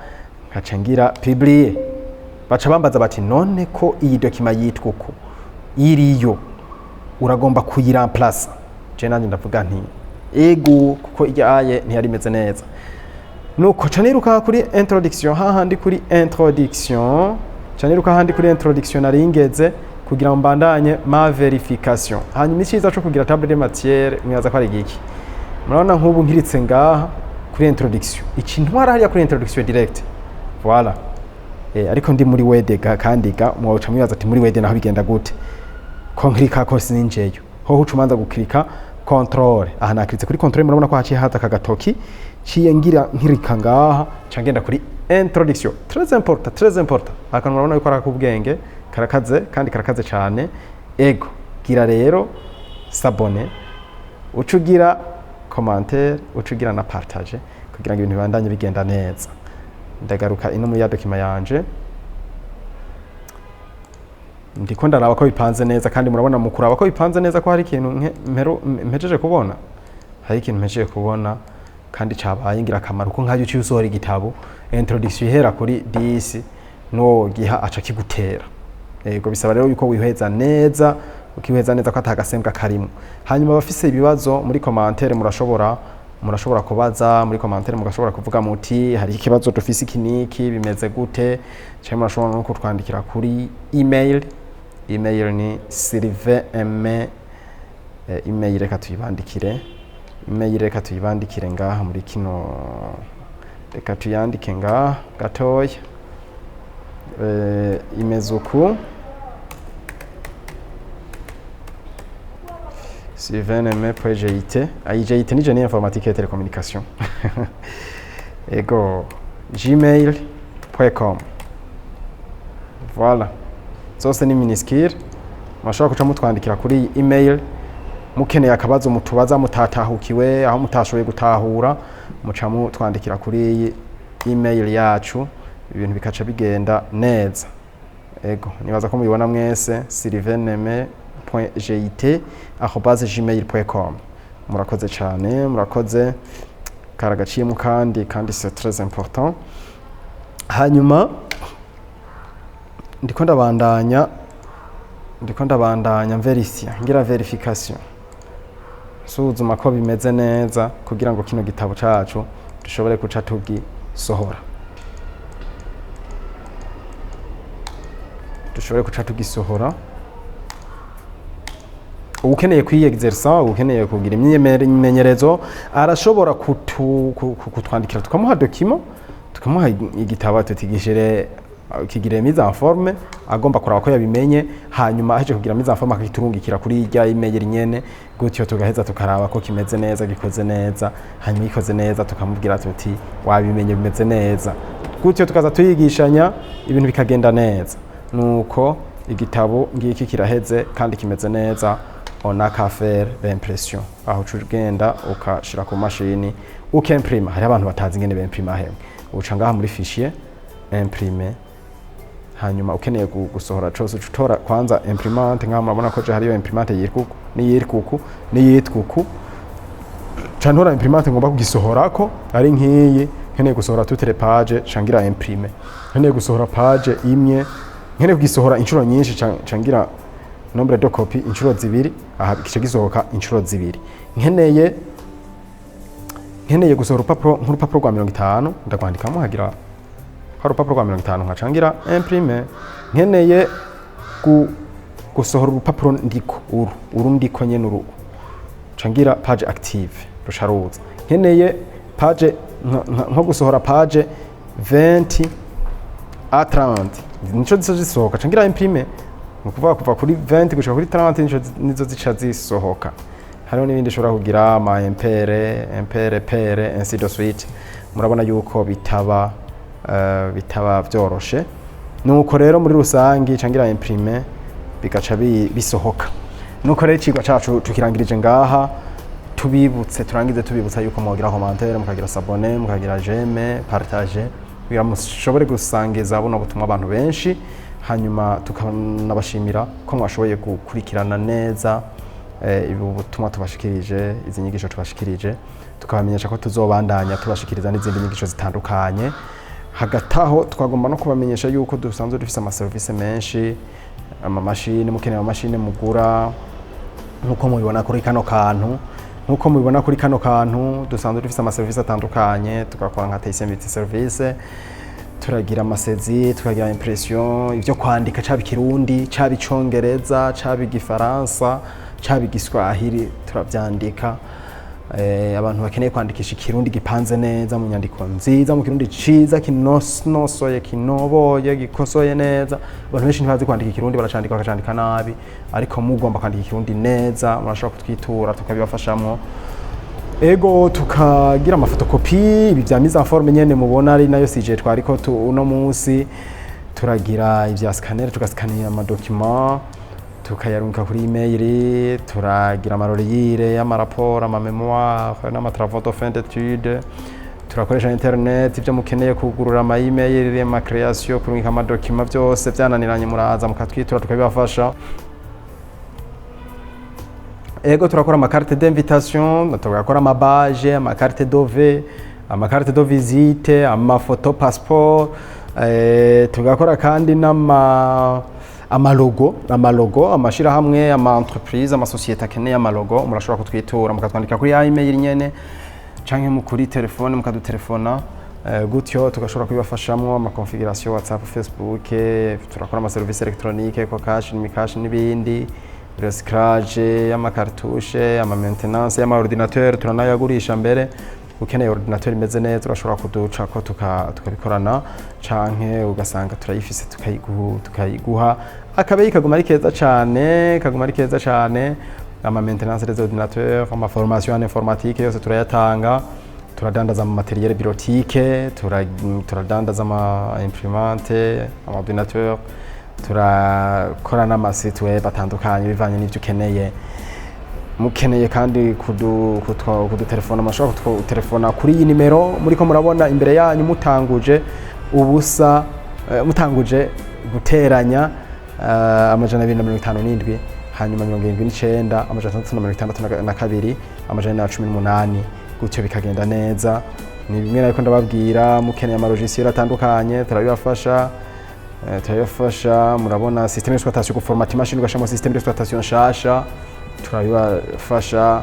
nkaca ngira publier. Baca bambaza bati: "None ko iyi document yitwa uko iriyo, uragomba kuyiramplasa?" Je nanjye ndavuga nti: "Ego", kuko irya aye ntiyari imeze neza. Nuko ca niruka kuri introduction, hahandi kuri introduction, ca niruka hahandi kuri introduction nari ngeze kugira ngo mbandanye ma vérification. Hanyuma icyiza co kugira table de matière mwibaza ko ari igiki? Murabona nk'ubu nkiritse ngaha kuri introduction, iki ntwara hariya kuri introduction direct. Voilà. Ariko ndi muri Word ga, kandi ga mwoca mwibaza ati: "Muri Word naho bigenda gute ko nkirika ko sininjeyo?" Hoho uca umanza gukirika contrôle. Aha nakiritse kuri contrôle, murabona ko haciye haza aka gatoki. Ciye ngira nkirika ngaha, ca ngenda kuri introduction. Très important, très important. Akantu murabona yuko ari akubwenge, karakaze kandi karakaze cyane. Ego, gira rero s'abonner, uca ugira commentaire, uca ugira na partage kugira ngo ibintu bibandanye bigenda neza. Ndagaruka ino muri ya document yanje, ndiko ndaraba ko bipanze neza. Kandi murabona mu kuraba ko bipanze neza ko hari ikintu mpejeje kubona, hari ikintu mpejeje kubona kandi cabaye ingirakamaro, ko nkayo uciye usohora igitabo introduction ihera kuri 10, n'uwo giha aca kigutera. Yego, bisaba rero yuko wihweza neza, ukihweza neza ko atagasembwa karimo. Hanyuma abafise ibibazo muri commentaire, murashobora kubaza muri commentaire, mugashobora kuvuga muti: "Hari ikibazo dufise iki niki, bimeze gute?" Cyangwa murashobora no kutwandikira kuri email. Email ni sylvain m email reka tuyibandikire, email reka tuyibandikire ngaha muri kino, reka tuyandike ngaha gatoya. Imeze uku: sylvainm.git. Git ni génie informatique et télécommunication, ego, gmail.com. Voilà, zose ni minuscule. Murashobora kuca mutwandikira kuri iyi email mukeneye akabazo mutubaza, mutatahukiwe, aho mutashoboye gutahura, muca mutwandikira kuri iyi email yacu, ibintu bikaca bigenda neza. Ego, nibaza ko mubibona mwese: sylvaineme.git@gmail.com. Murakoze cyane, murakoze. Karagaciyemo kandi c'est très important. Hanyuma ndiko ndabandanya mverifya, ngira vérification, suzuma ko bimeze neza kugira ngo kino gitabo cacu dushobore guca tugisohora, dushobore guca tugisohora. Ukeneye kwiyexersa, ukeneye kugira imyimenyerezo, arashobora kutwandikira, tukamuha document, tukamuha igitabo, tutigishire kigire mise en forme, agomba kuraba ko yabimenye. Hanyuma aheje kugira mise en forme, akagiturungikira kuri irya email nyene gutyo, tugaheza tukaraba ko kimeze neza, gikoze neza. Hanyuma gikoze neza, tukamubwira tuti: "Wabimenye, bimeze neza." Gutyo tukaza tuyigishanya, ibintu bikagenda neza. Nuko igitabo ngiki kiraheze kandi kimeze neza. On a qu'à faire l'impression. Aho uca ugenda ukashira ku mashini, ukimprima. Hari abantu batazi ingene bimprima. Hemwe, uca ngaha muri fichier, imprimer. Hanyuma ukeneye gusohora cose, uca utora kwanza imprimante. Ngaha murabona ko je hariyo imprimante yitwa uku, n'iyitwa uku, n'iyitwa uku. Ca ntora imprimante ngomba kugisohorako. Ari nk'iyi, nkeneye gusohora toutes les pages, ca ngira imprimer. Nkeneye gusohora page imwe, nkeneye kugisohora inshuro nyinshi, ca ngira nombre de copie inshuro zibiri. Aha kica gisohoka inshuro zibiri. Nkeneye gusohora urupapuro, nk'urupapuro rwa 50, ndagwandikamo, hagira hari urupapuro rwa 50, nkaca ngira imprimer. Nkeneye gusohora urupapuro ndiko, uru ndiko nyene, uru, nca ngira page active, ruca ruza. Nkeneye page nko gusohora page 20 à 30, nico zica zisohoka, nca ngira imprimer. Ni ukuvuga kuva kuri 20 gushika kuri 30 nico nizo zica zisohoka. Hariho n'ibindi ushobora kugira, ama impair, impair, pair, ainsi de suite. Murabona yuko bitaba vyoroshe. Nuko rero muri rusangi nca ngira imprimer, bigaca bisohoka. Nuko rero icigwa cacu tukirangirije ngaha. Tubibutse, turangize tubibutsa yuko mwogira commentaire, mukagira s'abonner, mukagira j'aime, partage, kugira mushobore gusangiza buno butumwa abantu benshi. Hanyuma tukanabashimira ko mwashoboye gukurikirana neza ibi butumwa tubashikirije, izi nyigisho tubashikirije. Tukabamenyesha ko tuzobandanya tubashikiriza n'izindi nyigisho zitandukanye. Hagati aho twagomba no kubamenyesha yuko dusanzwe dufise amaserivisi menshi, amamashini. Mukeneye amamashini mugura, nk'uko mubibona kuri kano kantu, dusanzwe dufise amaserivisi atandukanye. Tugakora nka TIC multi service, turagira ama saisie, tukagira impression, ibyo kwandika, caba Ikirundi, caba Icongereza, caba Igifaransa, caba Igiswahili, turavyandika. Abantu bakeneye kwandikisha Ikirundi gipanze neza, mu nyandiko nziza, mu Kirundi ciza kinosoye, kinoboye, gikosoye neza. Abantu benshi ntibazi kwandika Ikirundi, baracandika bakacandika nabi. Ariko mugomba kwandika Ikirundi neza, murashobora kutwitura tukabibafashamwo. Ego, tukagira ama photocopies, ibi vya mise en forme nyene mubona ari nayo sujet twariko uno munsi. Turagira ivya scanner, tugascanira ama document, tukayarungika kuri email. Turagira ama reliures y'ama rapport, ama mémoire n'ama travaux de fin d'études. Turakoresha internet, ibyo mukeneye, kugurura ama email, ama création, kurungika ama document, byose byananiranye muraza mukatwitura tukabibafasha. Ego, turakora ama carte d'invitation, tugakora ama badge, ama carte de vœux, ama carte de visite, amafoto passeport. Tugakora kandi n'ama ama logo, amashirahamwe, ama entreprise, ama société akeneye ama logo, murashobora kutwitura, mukatwandikira kuri ya email nyene canke mu kuri telefone mukadutelefona, gutyo tugashobora kubibafashamwo. Ama configuration WhatsApp, Facebook, turakora ama service électronique, Ecocash, Lumicash n'ibindi, recyclage y'ama cartouche, ama maintenance y'ama ordinateur, turanayagurisha mbere. Ukeneye ordinateur imeze neza, urashobora kuduca ko tukabikorana, canke ugasanga turayifise, tukayiguha, akabeyi kaguma ari keza cane, kaguma ari keza cane. Ama maintenance des ordinateurs, ama formation en informatique yose turayatanga. Turadandaza ama matériel bureautique, turadandaza ama imprimante, ama ordinateur. Turakora n'ama site web atandukanye bivanye n'ivyo ukeneye. Mukeneye kandi kudutelefona, mushobora kudutelefona kuri iyi nimero muriko murabona imbere yanyu, mutanguje ubusa, mutanguje guteranya 257, hanyuma 79, 662, 418, gutyo bikagenda neza. Ni bimwe nariko ndababwira. Mukeneye ama logiciel atandukanye, turabibafasha. Turabibafasha. Murabona système d'exploitation, guformata imashini ugashiramo système d'exploitation nshasha, turabibafasha.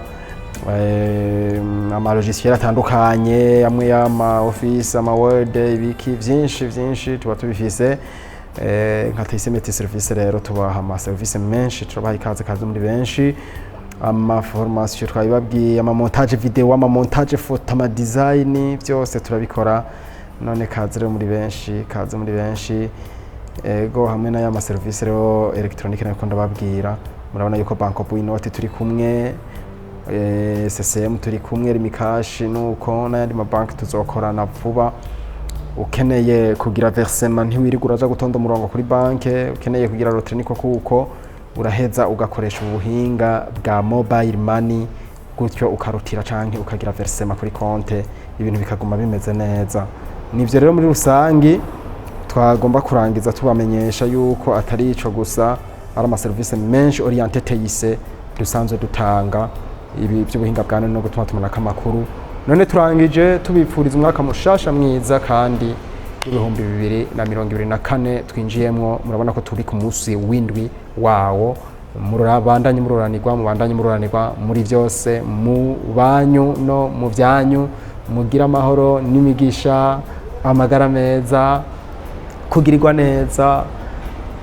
Ama logiciel atandukanye, amwe y'ama Office, ama Word, ibiki vyinshi vyinshi, tuba tubifise. Nka TCMT Service rero tubaha ama service menshi, turabaha ikaze, kaze muri benshi. Ama formation twabibabwiye, ama montage video, ama montage photo, ama design, byose turabikora. None kaze rero muri benshi, kaze muri benshi. Ego, hamwe n'aya ma service rero électronique nako ndababwira. Murabona yuko Bancobu Inoti turi kumwe, CCM turi kumwe, Lumicash nuko, n'ayandi mabanki tuzokorana vuba. Ukeneye kugira versement, ntiwirirwa uraja gutonda umurongo kuri banke. Ukeneye kugira retrait, niko kuko uraheza ugakoresha ubuhinga bwa mobile money, gutyo ukarutira canke ukagira versement kuri konte, ibintu bikaguma bimeze neza. Nivyo rero muri rusangi twagomba kurangiza tubamenyesha yuko atari ico gusa, ari amaserivisi menshi orienté TIC dusanzwe dutanga, ibi by'ubuhinga bwa none no gutuma tumanako amakuru. None turangije tubipfuriza umwaka mushasha mwiza kandi w'2024 twinjiyemwo. Murabona ko turi ku munsi w'indwi wawo. Murabandanye mururanirwa, mubandanye mururanirwa muri byose, mu banyu no mu byanyu. Mugire amahoro n'imigisha, amagara meza, kugirirwa neza,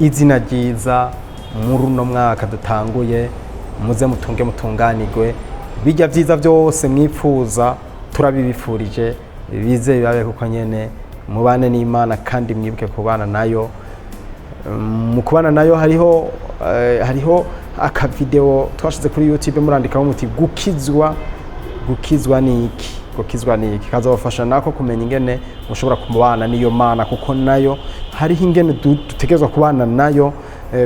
izina ryiza muri uno mwaka dutanguye. Muze mutunge, mutunganirwe, bijya byiza byose mwipfuza turabibifurije, bize bibabe kuko nyene mubane n'Imana kandi mwibuke kubana nayo. Mu kubana nayo hariho akavideo twashize kuri YouTube, murandikaho muti "Gukizwa, gukizwa ni iki? Gukizwa ni iki?" Kazabafasha nako kumenya ingene mushobora kubana n'iyo Mana, kuko nayo hariho ingene dutegerezwa kubana nayo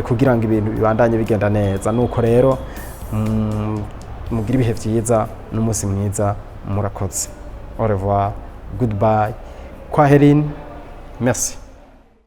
kugira ngo ibintu bibandanye bigenda neza. Nuko rero mugire ibihe vyiza n'umunsi mwiza. Murakoze. Au revoir, goodbye, kwaherini, merci.